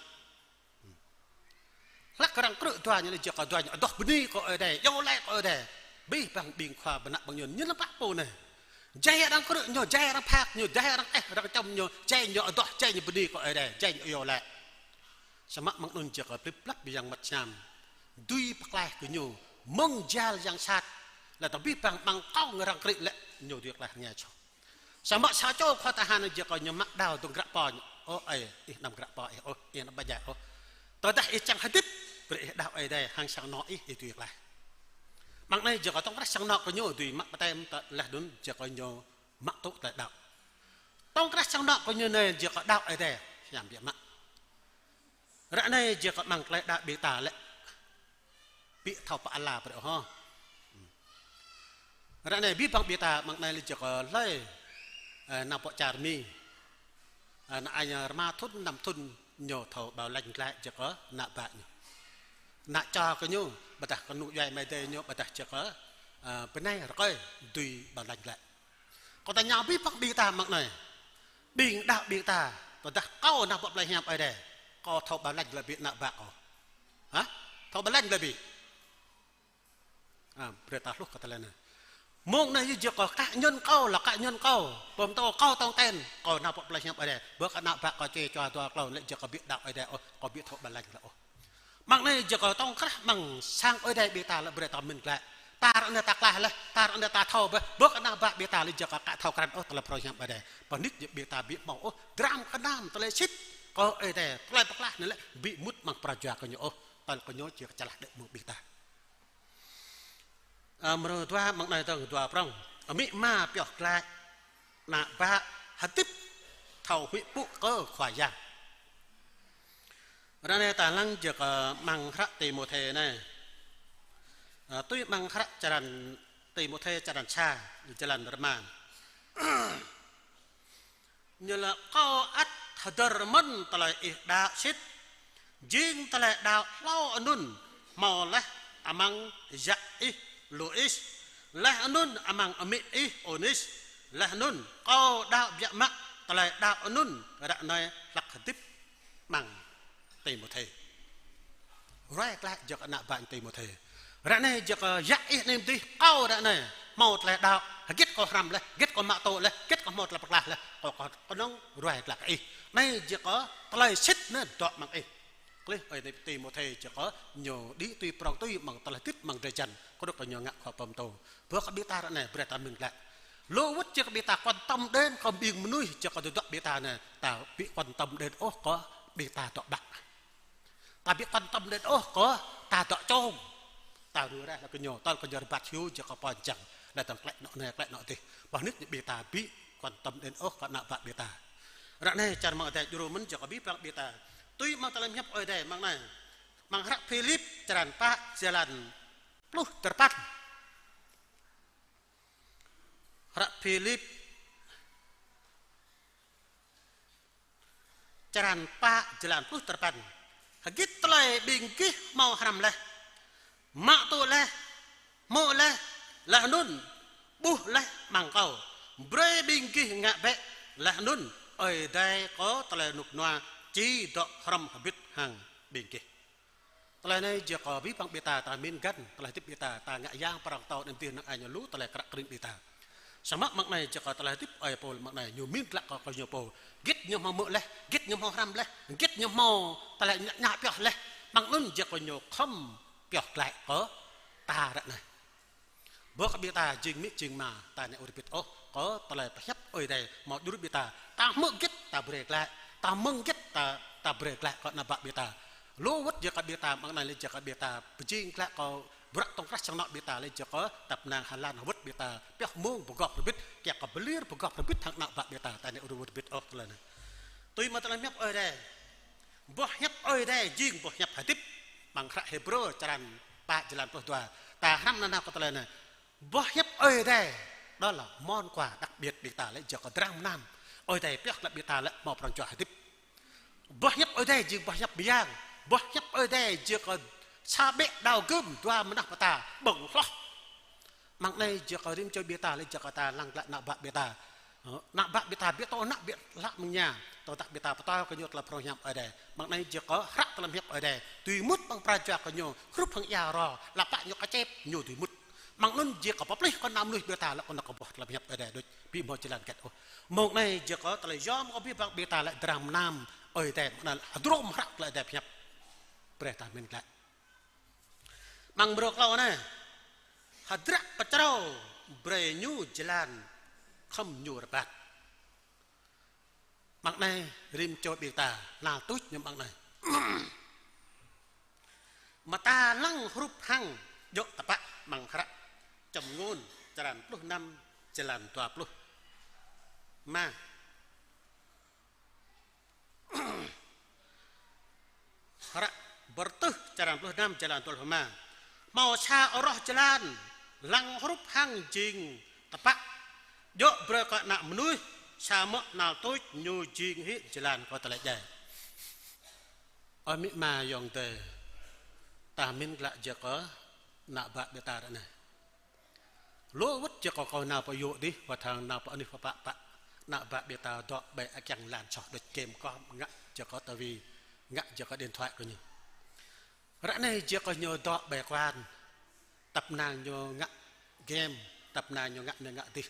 Hlăk arăng krư̆ dua ñu lĕ jing kơ dua ñu adoh bơni kơ Ơi Adai, iâu laĭ kơ Ơi Adai. Abih bang ƀing khua bơnă ƀing ñu, ñu lăm pă pô anai. Jai arăng krư̆ ñu, jai arăng phak ñu, jai arăng eh, arăng čŏm ñu, jai ñu adoh, jai ñu bơni kơ Ơi Adai, jai ñu iâu laĭ. Samơ̆ mơ̆ng anŭn jing kơ plĭp plăp ƀơi yang măt hiam. Dưi pơklaih kơ ñu, mơ̆ng jal yang sat. Laih dơ̆ng abih bang amăng kông arăng krư̆ lĕ, ñu dưi klaih rơngai soh. Samơ̆ sa čô khua tơhan jing kơ ñu mă đao dơ̆ng gră pô ñu. Ơ ơi, ih anăm gră pô ih ôh, ih anăm bă djai ôh. Tơdah ih čang hơdip, brơi ih đaŏ Ơi Adai, hăng sang anŏ ih, ih dưi klaih. Amăng anai jing kơ tŏng krah sang anŏ kơ ñu dưi mă baptem tơ laih anŭn jing kơ ñu mă tŭ tơlơi đaŏ. Tŏng krah sang anŏ kơ ñu anai jing kơ đaŏ Ơi Adai, hiam biă mă. Ră anai jing kơ amăng tơlơi đaŏ ƀing ta lĕ. Ƀu thâo pơala brơi ôh. Ră anai abih bang ƀing ta amăng anai lĕ jing kơ hlơi, ơ, nao pơ čar Mi. Ơ, ană ai ñu rơma thŭn, năm thŭn ñu thâo bảo lãnh glaĭ jing kơ ană bă ñu. Ană čô kơ ñu, ƀôdah kơnuk djuai amai adơi ñu, ƀôdah jing kơ, ơ, bơnai rơkơi dưi bảo lãnh glaĭ. Kâo tơña abih bang ƀing ta amăng anai. Ƀing đaŏ ƀing ta, tơdah kâo nao pơ plơi hiam Ơi Adai, kâo thâo bảo lãnh glaĭ ƀing ană bă kâo. Hă? Thâo bảo lãnh glaĭ ƀing. Ơ, brơi ta hluh kơ tơlơi anai. Mơ̆ng anai yơh jing kơ cá nhân kâo lĕ cá nhân kâo. Pơm tô kâo tŏng ten, kâo nao pơ plơi hiam Ơi Adai. Bơ kơ ană bă kâo čê čua dua klâo lĕ jing kơ ƀu đaŏ Ơi Adai ôh, kâo ƀu thâo bảo lãnh glaĭ ôh. Amăng anai jing kơ tŏng krah amăng sang Ơi Adai ƀing ta lĕ brơi ta mĭn glaĭ. Ta ră anai ta klaih laih, ta ră anai ta thâo bĕ, bơ kơ ană bă ƀing ta lĕ jing kơ aka thâo krăn ôh tơlơi pơrơhiam Ơi Adai. Pơnit jing ƀing ta ƀu hmâo ôh, dram kơnam tơlơi sĭt kơ Ơi Adai, tơlơi pơklaih anai lĕ ƀu mŭt amăng pran jua kơ ñu ôh, tơl kơ ñu jing kơ čơlah đĭ mơ̆ng ƀing ta. Ơ, mrô dua amăng anai dơ̆ng dua prŏng. Amĭ ama pioh glaĭ, ană bă hơdip thâo huĭ pŭ kơ Khua Yang. Ră anai ta lăng jing kơ amăng hră Timôthê anai. Ơ, tui amăng hră črăn Timôthê črăn sa, jơlan rơma. Ñu laĭ kâo ăt hơdơr mơ̆n tơlơi ih đaŏ sĭt. Jing tơlơi đaŏ hlâo anŭn hmâo laih amăng yă ih Lôis, laih anŭn amăng amĭ ih Ônis, laih anŭn kâo đaŏ biă mă tơlơi đaŏ anŭn ră anai hlăk hơdip amăng Timôthê. Ruai glaĭ jing kơ ană bă Timôthê. Ră anai jing kơ yă ih anai mơdih kâo ră anai hmâo tơlơi đaŏ. Hơget kâo hrăm laih, hơget kâo mă tŭ laih, hơget kâo hmâo tơlơi pơklaih laih, kâo, kâo kơnơ̆ng ruai glaĭ kơ ih. Anai jing kơ tơlơi sĭt anai dŏ amăng ih. Pơplih ơi Timôthê, jing kơ ñu đĭ tui prong tui amăng tơlơi hơdip amăng drơi jăn, kơnuk kơ ñu ngă khua pơtô. Bơ kơ ƀing ta ră anai, brơi ta mĭn glaĭ. Lu wơ̆t jing kơ ƀing ta quan tâm đến kơ ƀing mơnuih, jing kơ tơdruă ƀing ta anai, ta ƀu quan tâm đến ôh kơ ƀing ta dŏ ƀă. Ta ƀu quan tâm đến ôh kơ ta dŏ čông. Ta rŭ ră laĭ kơ ñu, tơl kơ ñu rơbat hyu, jing kơ pô čang, laĭ tơ̆ng klĕ nŏ anai, klĕ nŏ adih. Pơhnit ñu ƀing ta ƀu quan tâm đến ôh kơ ană bă ƀing ta. Ră anai čar mơ̆ng adai djru mơ̆n jing kơ abih bang ƀing ta. Tui mơ̆ng tơlơi hiăp Ơi Adai mơ̆ng anai. Mơ̆ng hră Philip črăn pă jơlan pluh tơpăn. Hră Philip črăn pă jơlan pluh tơpăn. Hơgĕt tơlơi ƀing gih hmâo hrăm laih, mă tŭ laih, hmư̆ laih, laih anŭn ƀuh laih amăng kâo, brơi ƀing gih ngă bĕ, laih anŭn Ơi Adai kơ tơlơi rơnŭk rơnua či dŏ hrŏm hơbĭt hăng ƀing gih. Tơlơi anai jing kơ abih bang ƀing ta, ta mĭn găn tơlơi hơdip ƀing ta, ta ngă yang prong tŏ anŭn dih năng ai ñu lu tơlơi krăk krĭng ƀing ta. Samơ̆ mơ̆ng anai jing kơ tơlơi hơdip ơi Pôl mơ̆ng anai, ñu mĭn glaĭ kơ, kơ ñu pô. Hơgĕt ñu hmâo hmư̆ laih, hơgĕt ñu hmâo hrăm laih, hơgĕt ñu hmâo tơlơi ngă, ngă pioh laih. Mơ̆ng anŭn jing kơ ñu khŏm pioh glaĭ kơ ta ră anai. Bơ kơ ƀing ta jing amĭ jing ama, ta anai ur bit ôh kơ tơlơi pơhiăp Ơi Adai hmâo djru ƀing ta. Ta hmư̆ hơgĕt ta brơi glaĭ, ta mơ̆ng hơgĕt ta, ta brơi glaĭ kơ ană bă ƀing ta. Lu wơ̆t jing kơ ƀing ta mơ̆ng anai lĕ jing kơ ƀing ta pơjing glaĭ kơ bruă tŏng krah sang anŏ ƀing ta lĕ jing kơ tăp năng hơlan hơwơ̆t ƀing ta pioh mông pơgop rơbit, kiăng kơ pơlir pơgop rơbit hăng ană bă ƀing ta, ta anai ur ur bit ôh tơlơi anai. Tui mơ̆ng tơlơi hiăp Ơi Adai. Boh hiăp Ơi Adai jing boh hiăp hơdip. Mơ̆ng hră Hêbrơ črăn pă jơlan pluh dua. Ta hrăm nanao kơ tơlơi anai. Boh hiăp Ơi Adai đó là món quà đặc biệt ƀing ta lĕ jing kơ dram mơnam. Ơi Adai pioh glaĭ ƀing ta lĕ hmâo pran jua hơdip. Boh hiăp Ơi Adai jing boh hiăp mơyang. Boh hiăp Ơi Adai jing kơ sa ƀĕ đao gưm dua mơnah pơta ƀơ̆ng hloh. Mơ̆ng anai jing kơ rĭm čô ƀing ta lĕ jing kơ ta lăng glaĭ ană bă ƀing ta. Ơ, ană bă ƀing ta ƀu tŏ ană ƀu lă mơ̆ng ñu, tơdah ƀing ta pơtô kơ ñu tơlơi phrâo hiam Ơi Adai. Mơ̆ng anai jing kơ hră tơlơi hiăp Ơi Adai. Tui mŭt ƀăng pran jua kơ ñu, hrup hăng ia ro, lăp ñu kơčĕp ñu tui mŭt. Mơ̆ng anŭn jing kơ pơplih kơ ană mơnuih ƀing ta lĕ kơ anŭn kơ boh tơlơi hiăp Ơi Adai đôč, ƀu hmâo jơlan hơget ôh. Mơ̆ng anai jing kơ tơlơi yom kơ abih bang ƀing ta lĕ dram mơnam Ơi Adai, mơ̆ng anai lĕ hơdrôm hră tơlơi Ơi Adai pơhiăp. Brơi ta mĭn glaĭ. Mơ̆ng mrô klâo anai. Hơdră pơčrâo brơi ñu jơlan khŏm ñu rơbat. Mơ̆ng anai rĭm čô ƀing ta nao tuč ñu mơ̆ng anai. Mơta lăng hrup hăng djơ̆ tơpă mơ̆ng hră Châm Ngôn črăn pluh năm jơlan dua pluh rơma. Hră Bơrơtuh črăn pluh năm jơlan dua pluh rơma. Hmâo sa rŏh jơlan lăng hrup hăng jing tơpă djơ̆ brơi kơ ană mơnuih, samơ̆ nao tuč ñu jing hĭ jơlan kơ tơlơi djai. Ơ amĭ ama ayŏng adơi, ta mĭn glaĭ jing kơ ană bă ƀing ta ră anai. Lu wơ̆t jing kơ kâo nao pơ yŭ adih, wơ̆t hăng nao pơ anih pơpă pă, ană bă ƀing ta dŏ ƀơi akiăng lan soh đôč, game kơ ngă jing kơ tivi, ngă jing kơ điện thoại kơ ñu. Ră anai jing kơ ñu dŏ ƀơi quán, tăp năng ñu ngă game, tăp năng ñu ngă anai ngă adih.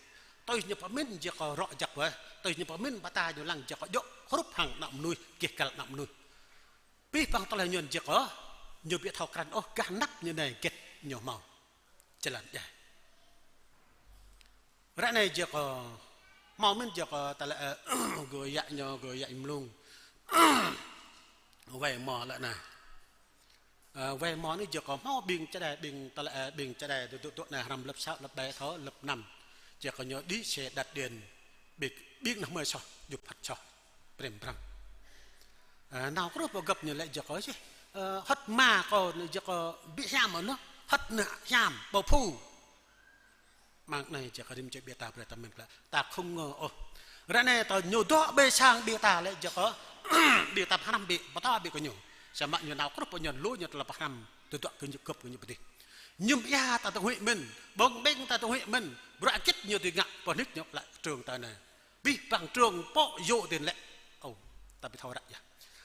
Tui ñu pơmĭn jing kơ rŏ jak wơ̆t, tui ñu pơmĭn mơta ñu lăng jing kơ djơ̆ hrup hăng ană mơnuih, gêh găl ană mơnuih. Abih bang tơlơi ñu jing kơ ñu ƀu thâo krăn ôh gah anăp ñu anai hơget ñu hmâo. Jơlan djai. Ră anai jing kơ hmâo mĭn jing kơ tơlơi, ơ, gơyă ñu, gơyă mlung. Wai mo lĕ anai. Ơ, wai mo anai jing kơ hmâo ƀing čơđai, ƀing tơlơi, ơ, ƀing čơđai dŏ dŏ dŏ anai hrăm lớp sáu, lớp bảy thâo, lớp năm. Jing kơ ñu đĭ xe đạp điện, ƀing, ƀing ană mơi soh, djŭp hăt soh. Prem prăm. Ơ, nao kruh pơ gơ̆p ñu lĕ jing kơ čih. Ơ, hơ̆t mă kơ anai jing kơ ƀu hiam anŭn, hơ̆t anai hiam, ƀu phu. Mơ̆ng anai jing kơ rĭm čô ƀing ta brơi ta mĭn glaĭ. Ta không ngờ ôh. Ră anai ta ñu dŏ ƀơi sang ƀing ta lĕ jing kơ ƀing ta pơhrăm ƀing, pơtô ƀing kơ ñu. Samơ̆ ñu nao kruh pơ ñu lu ñu tơlơi pơhrăm, tơdruă kơ ñu gơ̆p kơ ñu pơdih. Ñu ƀia ta tơhuĭ mĭn, ƀơ̆ng ƀĕng ta tơhuĭ mĭn, bruă hơget ñu tui ngă pơhnit ñu glaĭ trường ta anai. Abih bang trường pô yŭ tin lĕ. Ơ, ta ƀu thâo ră yơh.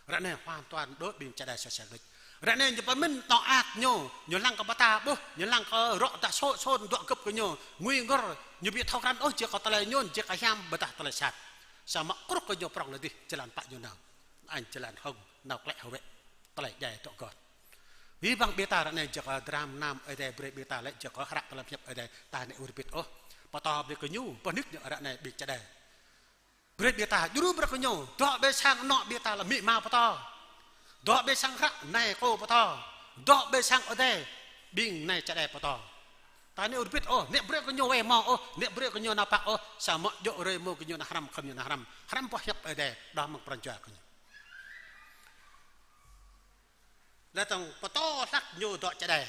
Ră anai hoàn toàn đối ƀing čơđai sosel đôč. Ră anai ñu pơmĭn tŏ ak ñu, ñu lăng kơ pơta ƀuh, ñu lăng kơ rŏ dah sô̆ sôn dŏ gơ̆p kơ ñu, ngui ngor, ñu ƀu thâo krăn ôh jing kơ tơlơi ñu, jing kơ hiam ƀôdah tơlơi sat. Samơ̆ kruh kơ ñu prŏng lĕ dih, jơlan pă ñu nao. Anh jơlan hŏng, nao klĕ hơwĕ. Tơlơi djai dŏ gơ̆t. Abih bang ƀing ta ră anai jing kơ dram mơnam Ơi Adai brơi ƀing ta lĕ jing kơ hră tơlơi pơhiăp Ơi Adai ta nĕ ur bit ôh. Pơtô brơi kơ ñu, pơnik ñu ră anai ƀing čơđai. Brơi ƀing ta, djru brơi kơ ñu, dŏ ƀơi sang anŏ ƀing ta lĕ amĭ ama pơtô. Dŏ ƀơi sang hră nai kâo pơtô. Dŏ ƀơi sang Ơi Adai ƀing nai čơđai pơtô. Ta nĕ ur bit ôh, nĕ brơi kơ ñu wai mơ̆ ôh, nĕ brơi kơ ñu nao pă ôh, samơ̆ djơ̆ hrơi mơ̆ kơ ñu nao hrăm, khŏm ñu nao hrăm. Hrăm pơhiăp Ơi Adai, đah mơ̆ng pran jua kơ ñu. Laih dơ̆ng pơtô hlăk ñu dŏ čơđai,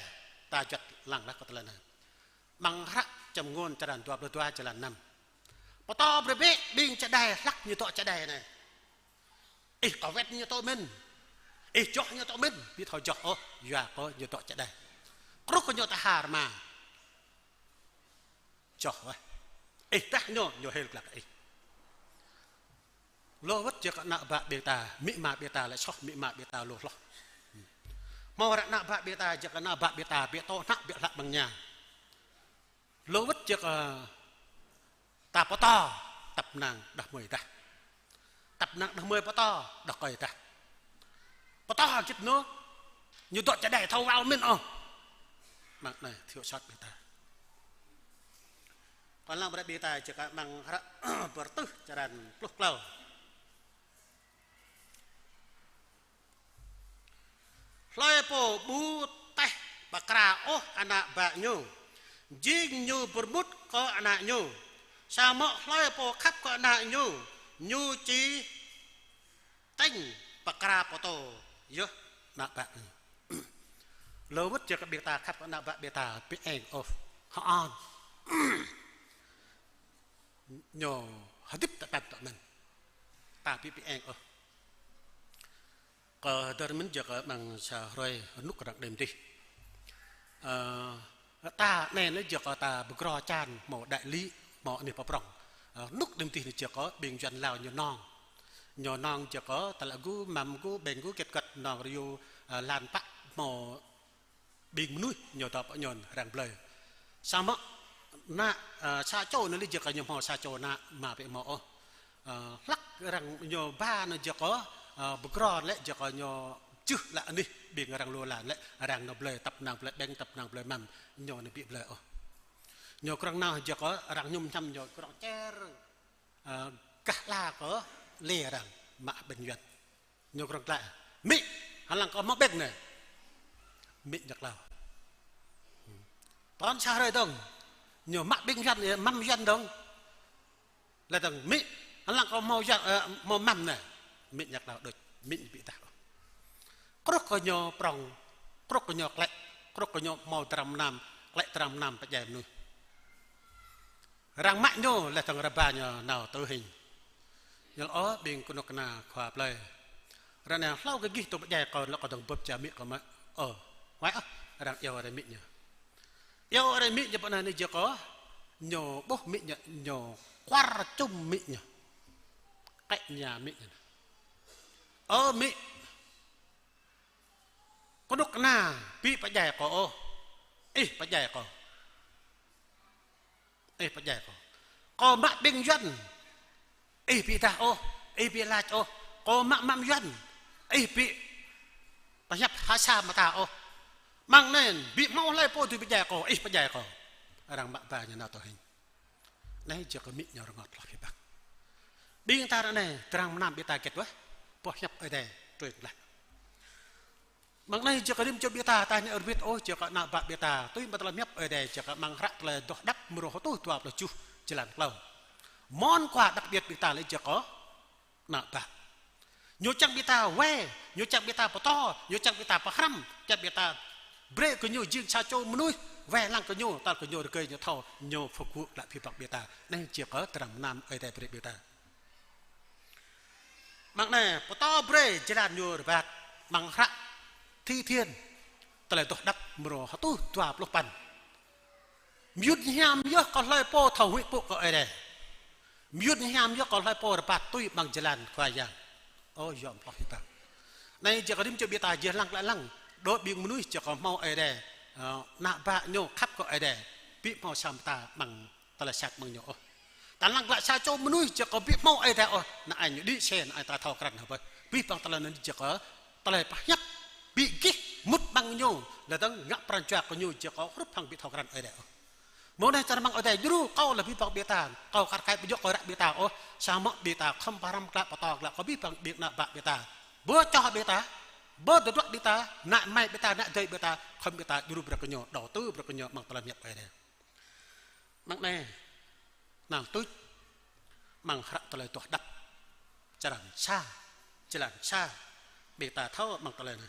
ta juăt lăng lah kơ tơlơi anai. Amăng hră Châm Ngôn črăn dua pluh dua, jơlan năm. Pơtô brơi bĕ ƀing čơđai hlăk ñu dŏ čơđai anai. Ih kơwet ñu tŏ mĭn. Ih joh ñu tŏ mĭn. Ƀu thâo joh ôh, yua kơ ñu dŏ čơđai. Kruh kơ ñu tơhar mă. Joh wơ̆t. Ih tah ñu, ñu hil glăk ih. Lu wơ̆t jing kơ ană bă ƀing ta, amĭ ama ƀing ta lĕ soh, amĭ ama ƀing ta lu hloh. Hmâo ră ană bă ƀing ta, jing kơ ană bă ƀing ta, ƀing tŏ hnă ƀing hlăk ƀăng ña. Lu wơ̆t jing kơ ta pơtô, tăp năng đah kơmơi tah. Tăp năng đah kơmơi pơtô, đah kơmơi tah. Pơtô hơgĕt ñu, ñu dŏ čơđai thâo wao mĭn ôh. Amăng anai, thiếu sót ƀing ta. Kâo lăng brơi ƀing ta jing kơ amăng hră Bơrơtuh črăn pluh klâo. Hlơi pô ƀu taih pơkra ôh ană bă ñu, jing ñu pơrmut kơ ană ñu. Samơ̆ hlơi pô khăp kơ ană ñu, ñu či tañ pơkra pơtô yơh ană bă ñu. Lu wơ̆t jing kơ ƀing ta khăp kơ ană bă ƀing ta, ƀu eng ôh. Hơăn. Ñu hơdip tơpă tŏ mĭn. Ta ƀu ƀu eng ôh. Kơ dơ̆r mĭn jing kơ amăng sa hrơi rơnŭk arăng đĭ mơdih. Ơ, ta anai lĕ jing kơ ta pơgrô čan hmâo đại lý, hmâo anih pơprŏng. Ơ, rơnŭk đĭ mơdih anai jing kơ ƀing Yuan Lao ñu nong. Ñu nong jing kơ tơlơi gŭ, măm gŭ, ƀing gŭ, kĕt kĕt nong rơyu, ơ, lan pă hmâo ƀing mơnuih ñu dŏ pơ ñu arăng blơi. Samơ̆ ană, ơ, sa čô anai lĕ jing kơ ñu hmâo sa čô ană, ama ƀu hmâo ôh. Ơ, hlăk arăng ñu ba anai jing kơ, ơ, pơgrô lĕ jing kơ ñu čih lăi anih ƀing arăng lu lan lĕ arăng nao blơi, tăp năng blơi ƀing, tăp năng blơi măm, ñu anai ƀu blơi ôh. Ñu krong nao jing kơ arăng mơñum mơñam ñu krong čer, ơ, gah ala kơ lĕ arăng mă ƀing Yuan. Ñu krong glaĭ. Amĭ, hơlăng kâo hmâo ƀing anai. Amĭ ñu klao. Tŏn sa hrơi dơ̆ng. Ñu mă ƀing Yuan, ơ, măm Yuan dơ̆ng. Laih dơ̆ng amĭ, hơlăng kâo hmâo Yuan, ơ, hmâo măm anai. Amĭ ñu klao đôč. Amĭ ñu ƀu tah. Kruh kơ ñu prŏng, kruh kơ ñu klĕ, kruh kơ ñu hmâo dram mơnam, klĕ dram mơnam pơdjai mơnuih. Arăng mă ñu laih dơ̆ng rơba ñu nao tơ hing. Ñu laĭ: Ơ ƀing kơnuk kơna khua plơi, ră anai hlâo kơ gih tŭ pơdjai kâo, lŏ kâo dơ̆ng bưp čar amĭ kâo mă. Ơ, huai ôh, arăng iâu rai amĭ ñu. Iâu rai amĭ ñu pơ anai anai jing kơ ñu ƀuh amĭ ñu, ñu kuar čum amĭ ñu. Kĕ ñu amĭ ñu. Ơ amĭ, kơnuk kơna ƀu pơdjai kâo ôh, ih pơdjai kâo. Ih pơdjai kâo. Kâo mă ƀing Yuan, ih ƀu tah ôh, ih ƀu lač ôh. Kâo mă măm Yuan, ih ƀu pơhiăp ha sa mơta ôh. Mơ̆ng anai ƀu hmâo hlơi pô dưi pơdjai kâo, ih pơdjai kâo. Arăng mă ba ñu nao tơ hing. Anai jing kơ amĭ ñu rơngot hloh biă mă. Ƀing ta ră anai, dram mơnam ƀing ta hơgĕt wơ̆t, pơhiăp Ơi Adai trui tơlơi. Mơ̆ng anai jing kơ rĭm čô ƀing ta, ta nĕ ur bit ôh, jing kơ ană bă ƀing ta, tui mă tơlơi pơhiăp Ơi Adai, jing kơ amăng hră tơlơi adoh hơđăp mrô hơtuh dua pluh tơjuh, jơlan klâo. Mơ̆n khua đặc biệt ƀing ta lĕ jing kơ ană bă. Ñu čang ƀing ta wai, ñu čang ƀing ta pơtô, ñu čang ƀing ta pơhrăm, čang ƀing ta brơi kơ ñu jing sa čô mơnuih, wai lăng kơ ñu, tơl kơ ñu rơgơi ñu thâo, ñu pơgŭ glaĭ abih bang ƀing ta. Anai jing kơ dram mơnam Ơi Adai brơi ƀing ta. Mơ̆ng anai, pơtô brơi jơlan ñu rơbat, amăng hră Thi Thiên, tơlơi adoh hơđăp mrô hơtuh dua pluh păn. Mơyŭn hiam yơh kơ hlơi pô thâo huĭ pŭ kơ Ơi Adai. Mơyŭn hiam yơh kơ hlơi pô rơbat tui amăng jơlan Khua Yang. Ơ, yom hloh hiam ta. Anai jing kơ rĭm čô ƀing ta jih lăng glaĭ lăng. Đôč ƀing mơnuih jing kơ hmâo Ơi Adai. Ơ, ană bă ñu khăp kơ Ơi Adai. Ƀu hmâo sa mơta amăng tơlơi sat mơ̆ng ñu ôh. Ta lăng glaĭ sa čô mơnuih jing kơ ƀu hmâo Ơi Adai ôh, anai ñu đĭ sen, anai ta thâo krăn hơbơi. Abih bang tơlơi anai jing kơ tơlơi pơhiăp Ƀu gih mŭt amăng ñu, laih dơ̆ng ngă pran jua kơ ñu či kơ hrup hăng ƀu thâo krăn Ơi Adai ôh. Mơ̆ng anai čar amăng Ơi Adai djru kâo laih abih bang ƀing ta, kâo kar kaĭ ƀu djơ̆ kơ ră ƀing ta ôh, samơ̆ ƀing ta khŏm pơhrăm glaĭ pơtô glaĭ kơ abih bang ƀing ană bă ƀing ta. Bơ čoh ƀing ta, bơ tơdruă ƀing ta, ană amai ƀing ta, ană adơi ƀing ta, khŏm ƀing ta djru brơi kơ ñu, đầu tư brơi kơ ñu amăng tơlơi pơhiăp Ơi Adai. Amăng anai, năng tuč, amăng hră tơlơi tuh đăp, črăn sa, črăn sa, ƀing ta thâo amăng tơlơi anai.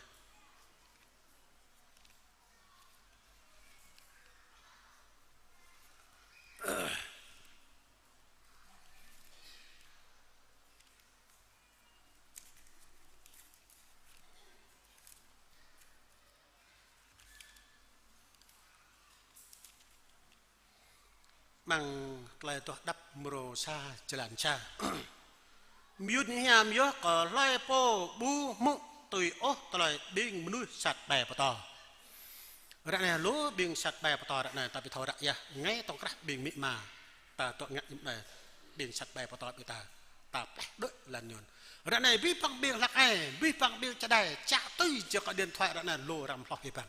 Amăng tơlơi tuh đăp mrô sa, črăn sa. Mơyŭn hiam yơh kơ hlơi pô ƀu hmư̆ tui ôh tơlơi ƀing mơnuih sat ƀai pơtô. Ră anai lu ƀing sat ƀai pơtô ră anai ta ƀu thâo ră yơh, ngai tŏng krah ƀing amĭ ama. Ta tŏ ngă ñŭm anai, ƀing sat ƀai pơtô ƀing ta, ta pleh đuaĭ lăn ñu. Ră anai abih bang ƀing hlăk ai, abih bang ƀing čơđai, čă tui či kơ điện thoại ră anai lu răm hloh abih bang.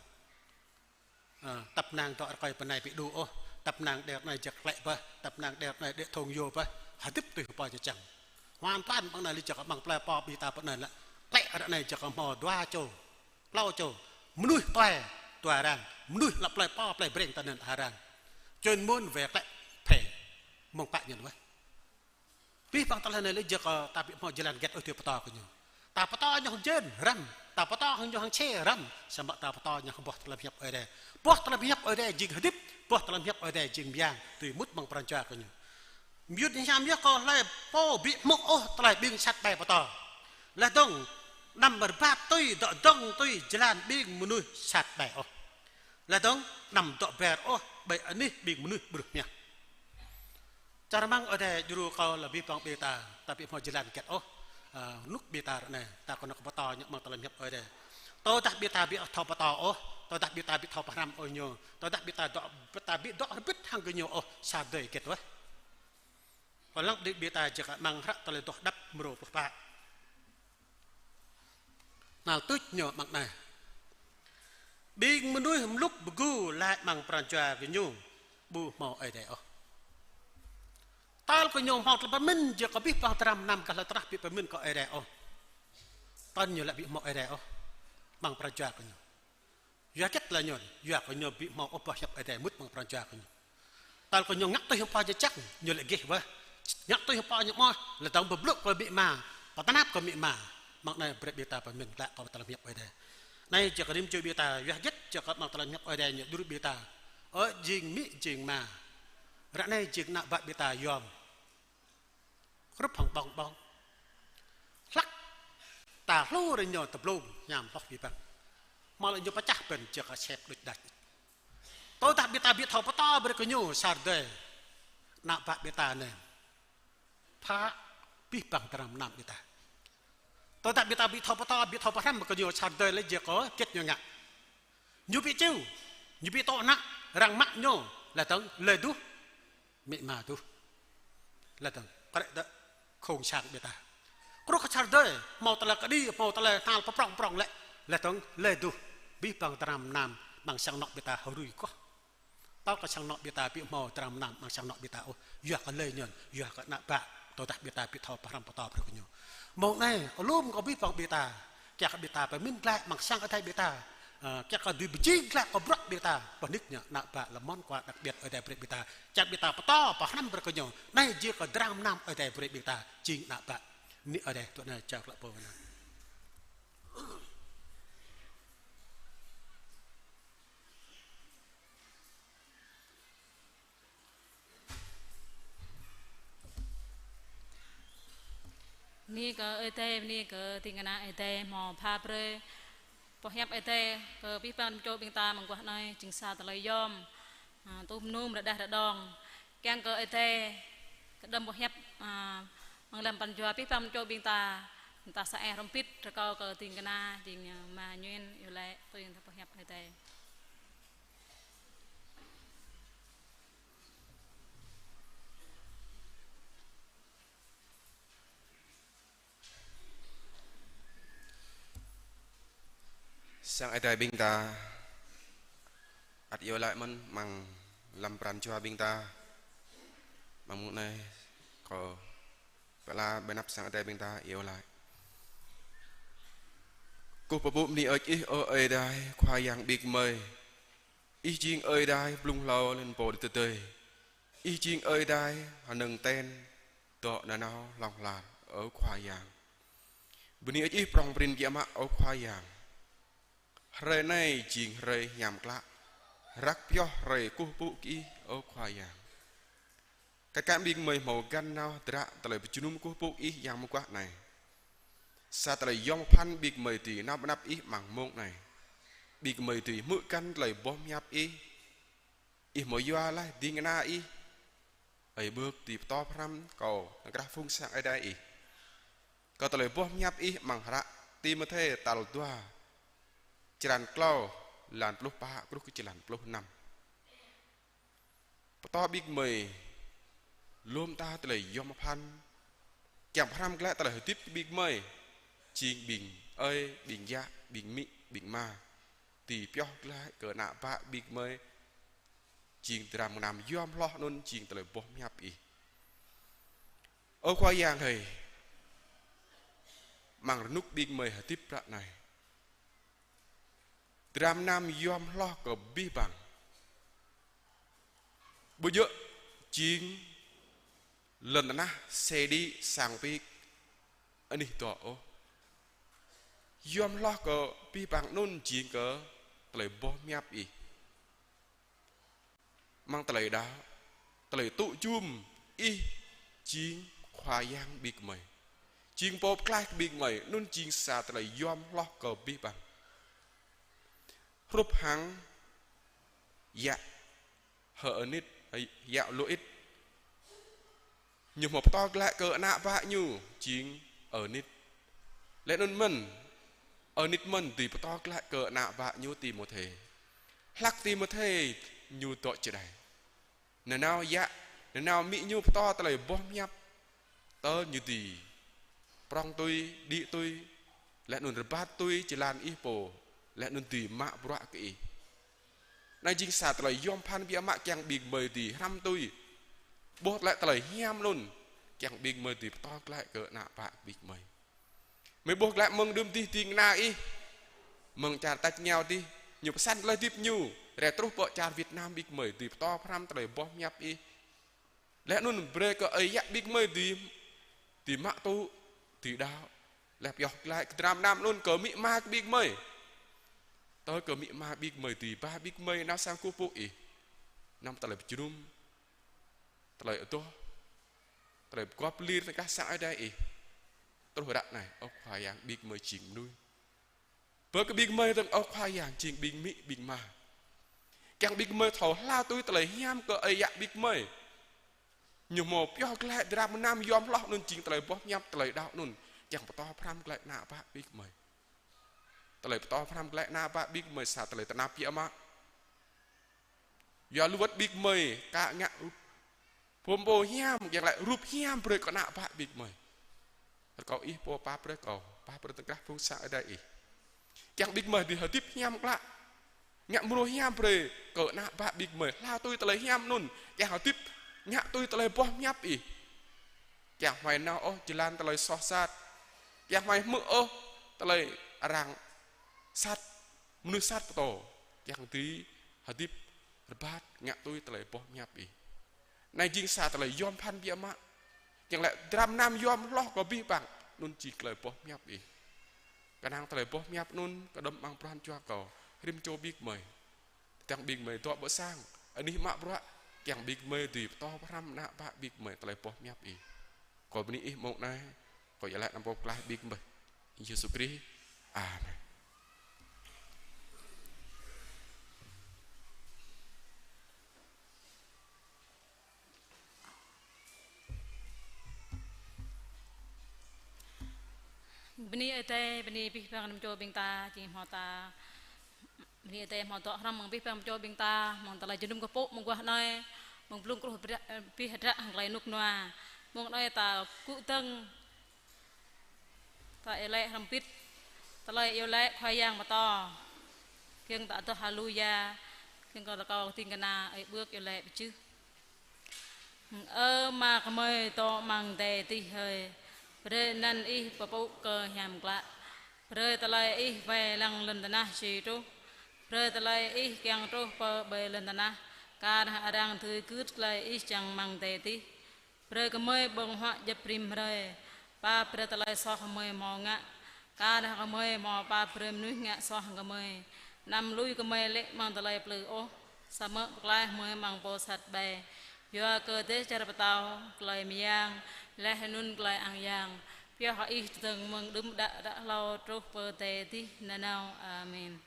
Ơ, tăp năng dŏ rơkơi pơ anai ƀu đu ôh, tăp năng đe ră anai či klĕ bơh, tăp năng đe ră anai đe thong yô bơh, hơdip tui hơpă či čang. Hoàn toàn amăng anai lĕ či kơ amăng plơi pô ƀing ta pơ anai lĕ, klĕ ră anai či kơ hmâo dua čô, klâo čô, mơnuih tuai, tuai arăng, mơnuih lăp plơi pô, plơi Breng ta anŭn arăng. Čun mơ̆n wai klĕ phê, mơ̆ng pă ñu wơ̆t. Abih bang tơlơi anai lĕ či kơ ta ƀu hmâo jơlan hơget ôh tui pơtô kơ ñu. Ta pơtô ñu hăng jên, răm. Ta pơtô hăng ñu hăng čê, răm. Samơ̆ ta pơtô ñu hăng boh tơlơi pơhiăp Ơi Adai. Boh tơlơi pơhiăp Ơi Adai jing hơdip, boh tơlơi pơhiăp Ơi Adai jing mơyang, tui mŭt amăng pran jua kơ ñu. Mơyŭn hiam yơh kơ hlơi pô ƀu hmư̆ ôh tơlơi ƀing sat ƀai pơtô. Laih dơ̆ng, anăm rơbat tui, dŏ dơ̆ng tui jơlan ƀing mơnuih sat ƀai ôh. Laih dơ̆ng, anăm dŏ ber ôh ƀơi anih ƀing mơnuih ƀrưh mơhiăh. Čar amăng Ơi Adai djru kâo laih abih bang ƀing ta, ta ƀu hmâo jơlan hơget ôh. Ơ, rơnŭk ƀing ta ră anai, ta kơnơ̆ng kơ pơtô ñu amăng tơlơi pơhiăp Ơi Adai. Tơdah ƀing ta ƀu thâo pơtô ôh, tơdah ƀing ta ƀu thâo pơhrăm ôh ñu, tơdah ƀing ta dŏ, ƀing ta ƀu dŏ rơbit hăng gơñu ôh, sa drơi hơget wơ̆t. Kâo lăng đĭ ƀing ta či kơ amăng hră tơlơi tuh đăp mrô pluh pă. Năng tuč ñu amăng anai. Ƀing mơnuih mlŭk bơgu laĭ amăng pran jua gơñu ƀu hmâo Ơi Adai ôh. Tơl gơñu hmâo tơlơi pơmĭn či kơ abih bang dram mơnam gah lŏn tơnah ƀu pơmĭn kơ Ơi Adai ôh. Tơl ñu laĭ ƀu hmâo Ơi Adai ôh amăng pran jua gơñu. Yua hơget laĭ ñu, yua kơ ñu ƀu hmâo ôh boh hiăp Ơi Adai mŭt amăng pran jua gơñu. Tơl kơ ñu ngă tui hăng pô či čang, ñu laĭ gih wơ̆t. Ngă tui hăng pô ñu mơ̆, laih dơ̆ng pơblŭ kơ amĭ ama, pơtơnap kơ amĭ ama. Mơ̆ng anai brơi ƀing ta pơmĭn glaĭ kơ tơlơi pơhiăp Ơi Adai. Anai či kơ rĭm čô ƀing ta, yua hơget či kơ amăng tơlơi pơhiăp Ơi Adai ñu djru ƀing ta. Ơ jing amĭ jing ama. Ră anai jing ană bă ƀing ta yom. Hrup hăng ƀơ̆ng ƀơ̆ng. Hlăk ta hluh rơñô tơblung hiam hloh abih bang. Mơ̆ lĕ ñu pơčah bĕn či kơ sep đôč đač. Tơdah ƀing ta ƀu thâo pơtô brơi kơ ñu sa drơi. Ană bă ƀing ta anai. Phă abih bang dram mơnam ƀing ta. Tơdah ƀing ta ƀu thâo pơtô, ƀu thâo pơhrăm brơi kơ ñu sa drơi lĕ či kơ hơget ñu ngă. Ñu ƀu čiu, ñu ƀu tŏ ană, arăng mă ñu, laih dơ̆ng, lĕ duh. Amĭ ama duh. Laih dơ̆ng, krĕ đơ khŏng sang ƀing ta. Truh kơ sa drơi, hmâo tơlơi kơđi, hmâo tơlơi hnal pơprŏng prŏng lĕ. Laih dơ̆ng, lĕ duh. Abih bang dram mơnam, amăng sang anŏ ƀing ta hơrui koh. Tơl kơ sang anŏ ƀing ta ƀu hmâo dram mơnam amăng sang anŏ ƀing ta ôh. Yua kơ lĕ ñu, yua kơ ană bă, tơdah ƀing ta ƀu thâo pơhrăm pơtô brơi kơ ñu. Mơ̆ng anai, alum kơ abih bang ƀing ta, kiăng kơ ƀing ta pơmĭn glaĭ amăng sang adai ƀing ta. Ơ, kiăng kơ dưi pơjing glaĭ kơ bruă ƀing ta, pơnik ñu ană bă lĕ món quà đặc biệt Ơi Adai brơi ƀing ta. Čang ƀing ta pơtô, pơhrăm brơi kơ ñu. Anai jing kơ dram mơnam Ơi Adai brơi ƀing ta, jing ană bă. Anai Ơi Adai, tui anai čang klă pô anai. Bơni kơ Ơi Adai, bơni kơ ding kơna Ơi Adai hmâo pha brơi boh hiăp Ơi Adai kơ abih bang čô ƀing ta mơguah anai jing sa tơlơi yom. Ơ, tuh mơnum rơđah rơđông. Kiăng kơ Ơi Adai kơđŏm boh hiăp, ơ, amăng lăm pran jua abih bang čô ƀing ta, ta sa ai hrŏm hơbĭt rơkâo kơ ding kơna, jing, ơ, Ama Nguyễn iâu laĭ tui hăng boh hiăp Ơi Adai. Sang Ơi Adai ƀing ta, ăt iâu laĭ mơ̆n amăng lăm pran jua ƀing ta. Amăng mông anai, kâo pơala ƀơi anăp Sang Ơi Adai ƀing ta iâu laĭ. Kơkuh pơpŭ bơni hơơč Ih, ơ Ơi Adai, Khua Yang ƀing gơmơi. Ih jing Ơi Adai blung hlâo lĕ pô đĭ tơdơi. Ih jing Ơi Adai hơnơ̆ng ten, dŏ nanao hlŏng lar, ơ Khua Yang. Bơni hơơč Ih prŏng prin biă mă, ơ Khua Yang. Hrơi anai jing hrơi hiam klă, răk pioh hrơi kơkuh pơpŭ kơ Ih, ơ Khua Yang. Kar kaĭ ƀing gơmơi hmâo găn nao hơdră tơlơi pơjơnum kơkuh pơpŭ Ih Yang mơguah anai. Sa tơlơi yom pơphan ƀing gơmơi dưi nao ƀơi anăp Ih amăng mông anai. Ƀing gơmơi dưi hmư̆ găn tơlơi boh pơhiăp Ih. Ih hmâo yua laih ding kơna Ih, Ơi Bơ̆k dưi pơtô pơhrăm kơ tơkrah phung Sang Ơi Adai Ih kơ tơlơi boh pơhiăp Ih amăng hră Timôthê tal dua, črăn klâo, lan pluh pă truh kơ črăn pluh năm. Pơtô ƀing gơmơi lŏm ta tơlơi yom pơphan, kiăng pơhrăm glaĭ tơlơi hơdip kơ ƀing gơmơi, jing ƀing ơi, ƀing yă, ƀing amĭ, ƀing ama, dưi pioh glaĭ kơ ană bă ƀing gơmơi, jing dram gơnam yom hloh anŭn jing tơlơi boh pơhiăp Ih. Ơ Khua Yang hơi, amăng rơnŭk ƀing gơmơi hơdip ră anai, dram gơnam yom hloh kơ abih bang. Ƀu djơ̆ jing lŏn tơnah, xe đĭ, sang pik, anih dŏ ôh. Yom hloh kơ abih bang anŭn jing kơ tơlơi boh pơhiăp Ih. Amăng tơlơi đaŏ, tơlơi tŭ jum Ih jing Khua Yang ƀing gơmơi, jing Pô Pơklaih kơ ƀing gơmơi, anŭn jing sa tơlơi yom hloh kơ abih bang. Hrup hăng yă H'Anit, yă Lôit. Ñu hmâo pơtô glaĭ kơ ană bă ñu jing H'Anit. Laih anŭn mơ̆n, H'Anit mơ̆n dưi pơtô glaĭ kơ ană bă ñu Timôthê. Hlăk Timôthê ñu dŏ čơđai. Nanao yă, nanao amĭ ñu pơtô tơlơi boh pơhiăp. Tơl ñu dưi prŏng tui, đĭ tui, laih anŭn rơbat tui jơlan Ih pô, laih anŭn dưi mă bruă kơ Ih. Anai jing sa tơlơi yom pơphan biă mă kiăng ƀing gơmơi dưi hrăm tui. Ƀuh glaĭ tơlơi hiam anŭn, kiăng ƀing gơmơi dưi pơtô glaĭ kơ ană bă ƀing gơmơi. Gơmơi ƀuh glaĭ mơ̆ng đưm dih ding kơna Ih, mơ̆ng čar tač rơngiao dih, ñu pơsăn tơlơi hơdip ñu, rai truh pơ čar Việt Nam ƀing gơmơi dưi pơtô pơhrăm tơlơi boh pơhiăp Ih. Laih anŭn brơi kơ ơi yă ƀing gơmơi dưi, dưi mă tŭ, dưi đaŏ. Laih pioh glaĭ kơ dram gơnam anŭn kơ amĭ ama kơ ƀing gơmơi. Tơl kơ amĭ ama ƀing gơmơi dưi ba ƀing gơmơi nao sang kơkuh pơpŭ Ih. Năm tơlơi pơjơnum, tơlơi adoh, tơlơi pơgop lir tơkrah Sang Ơi Adai Ih. Truh ră anai, ơ Khua Yang, ƀing gơmơi jing mơnuih. Bơ kơ ƀing gơmơi dơ̆ng, ơ Khua Yang, jing ƀing amĭ ƀing ama. Kiăng ƀing gơmơi thâo hla tui tơlơi hiam kơ ơi yă ƀing gơmơi. Ñu hmâo pioh glaĭ dram gơnam yom hloh anŭn jing tơlơi boh pơhiăp, tơlơi đaŏ anŭn. Kiăng pơtô pơhrăm glaĭ ană bă ƀing gơmơi. Tơlơi pơtô pơhrăm glaĭ ană bă ƀing gơmơi sa tơlơi tơnap biă mă. Yua lu wơ̆t ƀing gơmơi ka ngă rup pơm pô hiam, kiăng laĭ rup hiam brơi kơ ană bă ƀing gơmơi. Rơkâo Ih pô pap brơi kâo, pap brơi tơkrah phung Sang Ơi Adai Ih. Kiăng ƀing gơmơi dưi hơdip hiam klă. Ngă mrô hiam brơi kơ ană bă ƀing gơmơi hla tui tơlơi hiam anŭn, kiăng hơdip ngă tui tơlơi boh pơhiăp Ih. Kiăng hmâo nao ôh jơlan tơlơi soh sat. Kiăng hmâo hmư̆ ôh tơlơi arăng sat, mơnuih sat pơtô. Kiăng dưi hơdip rơbat ngă tui tơlơi boh pơhiăp Ih. Anai jing sa tơlơi yom pơphan biă mă. Kiăng laĭ dram gơnam yom hloh kơ abih bang, anŭn jing tơlơi boh pơhiăp Ih. Kơnang tơlơi boh pơhiăp anŭn kơđŏm amăng pran jua kâo, rĭm čô ƀing gơmơi. Tơdang ƀing gơmơi dŏ ƀơi sang, anih mă bruă, kiăng ƀing gơmơi dưi pơtô pơhrăm ană bă ƀing gơmơi tơlơi boh pơhiăp Ih. Kâo bơni Ih mông anai, kâo iâu laĭ anăn Pô Pơklaih ƀing gơmơi, Yêsu Krist. Amen. Bơni Ơi Adai, bơni abih bang rĭm čô ƀing ta, jing hmâo ta. Bơni Ơi Adai hmâo dŏ hrŏm mơ̆ng abih bang rĭm čô ƀing ta, mơ̆ng tơlơi jơnum kơkuh pơpŭ mơguah anai, mơ̆ng blung truh abih hơdră hăng tơlơi rơnŭk rơnua. Mông anai ta gŭ dơ̆ng, ta iâu laĭ hrŏm hơbĭt tơlơi iâu laĭ Khua Yang pơtô. Kiăng ta adoh haleluya, kiăng kơ rơkâo ding kơna ơi ƀuăk iâu laĭ pơjưh. Ơ Ama gơmơi dŏ amăng adai adih hơi, brơi anăn Ih pơpŭ kơ hiam klă. Brơi tơlơi Ih wai lăng lŏn tơnah či truh. Brơi tơlơi Ih kiăng truh pơ ƀơi lŏn tơnah, kar hăng arăng dưi gưt tơlơi Ih čang amăng adai adih. Brơi gơmơi ƀơ̆ng huă djŏp rĭm hrơi, pap brơi tơlơi soh gơmơi hmâo ngă, kar hăng gơmơi hmâo pap brơi mơnuih ngă soh hăng gơmơi. Anăm lui gơmơi lê̆ amăng tơlơi plư ôh, samơ̆ pơklaih gơmơi amăng pô sat ƀai. Yua kơ dêh čar pơtao, tơlơi mơyang, laih anŭn tơlơi ang yang, pioh Ih tơdơ̆ng mơ̆ng đưm đă ră hlâo truh pơ adai adih nanao. Amen.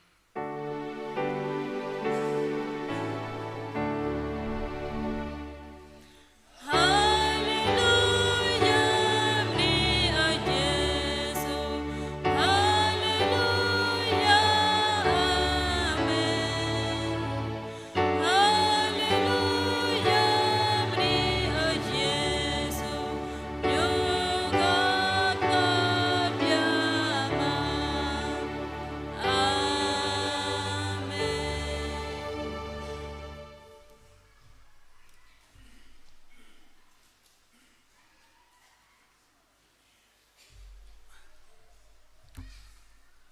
Haleluya, bơni Ơi Yêsu. Haleluya, amen. Haleluya, bơni Ơi Yêsu. Ñu gơt gơt biă mă. Amen.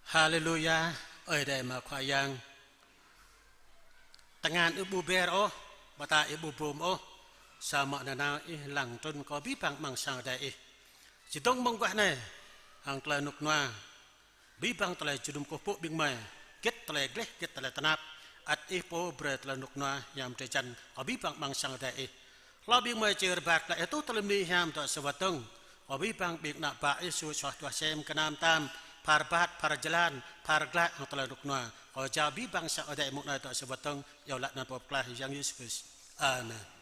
Haleluya, Ơi Adai mă Khua Yang. Tơngan ih ƀu ber ôh, ƀôdah ih ƀu bum ôh, samơ̆ nanao ih lăng trŭn kơ abih bang amăng sang Adai ih. Či dơ̆ng mơ̆ng guah anai, hăng tơlơi rơnŭk rơnua, abih bang tơlơi jơnum kơkuh pơpŭ ƀing gơmơi, git tơlơi gleh, git tơlơi tơnap, ăt ih pô brơi tơlơi rơnŭk rơnua, hiam drơi jăn, kơ abih bang amăng sang Adai ih. Hlâo ƀing gơmơi či rơbat glaĭ hơtuh tơlơi bơni hiam dŏ sa wơ̆t dơ̆ng, kơ abih bang ƀing ană bă ih sui soh tuah sem gơnam tam, phar rơbat, phar jơlan, phar glaĭ hăng tơlơi rơnŭk rơnua, kơ jao abih bang sang Adai mơ̆ng anai dŏ sa wơ̆t dơ̆ng, iâu laĭ anăn Pô Pơklaih Yang Yêsu Krist. Amen.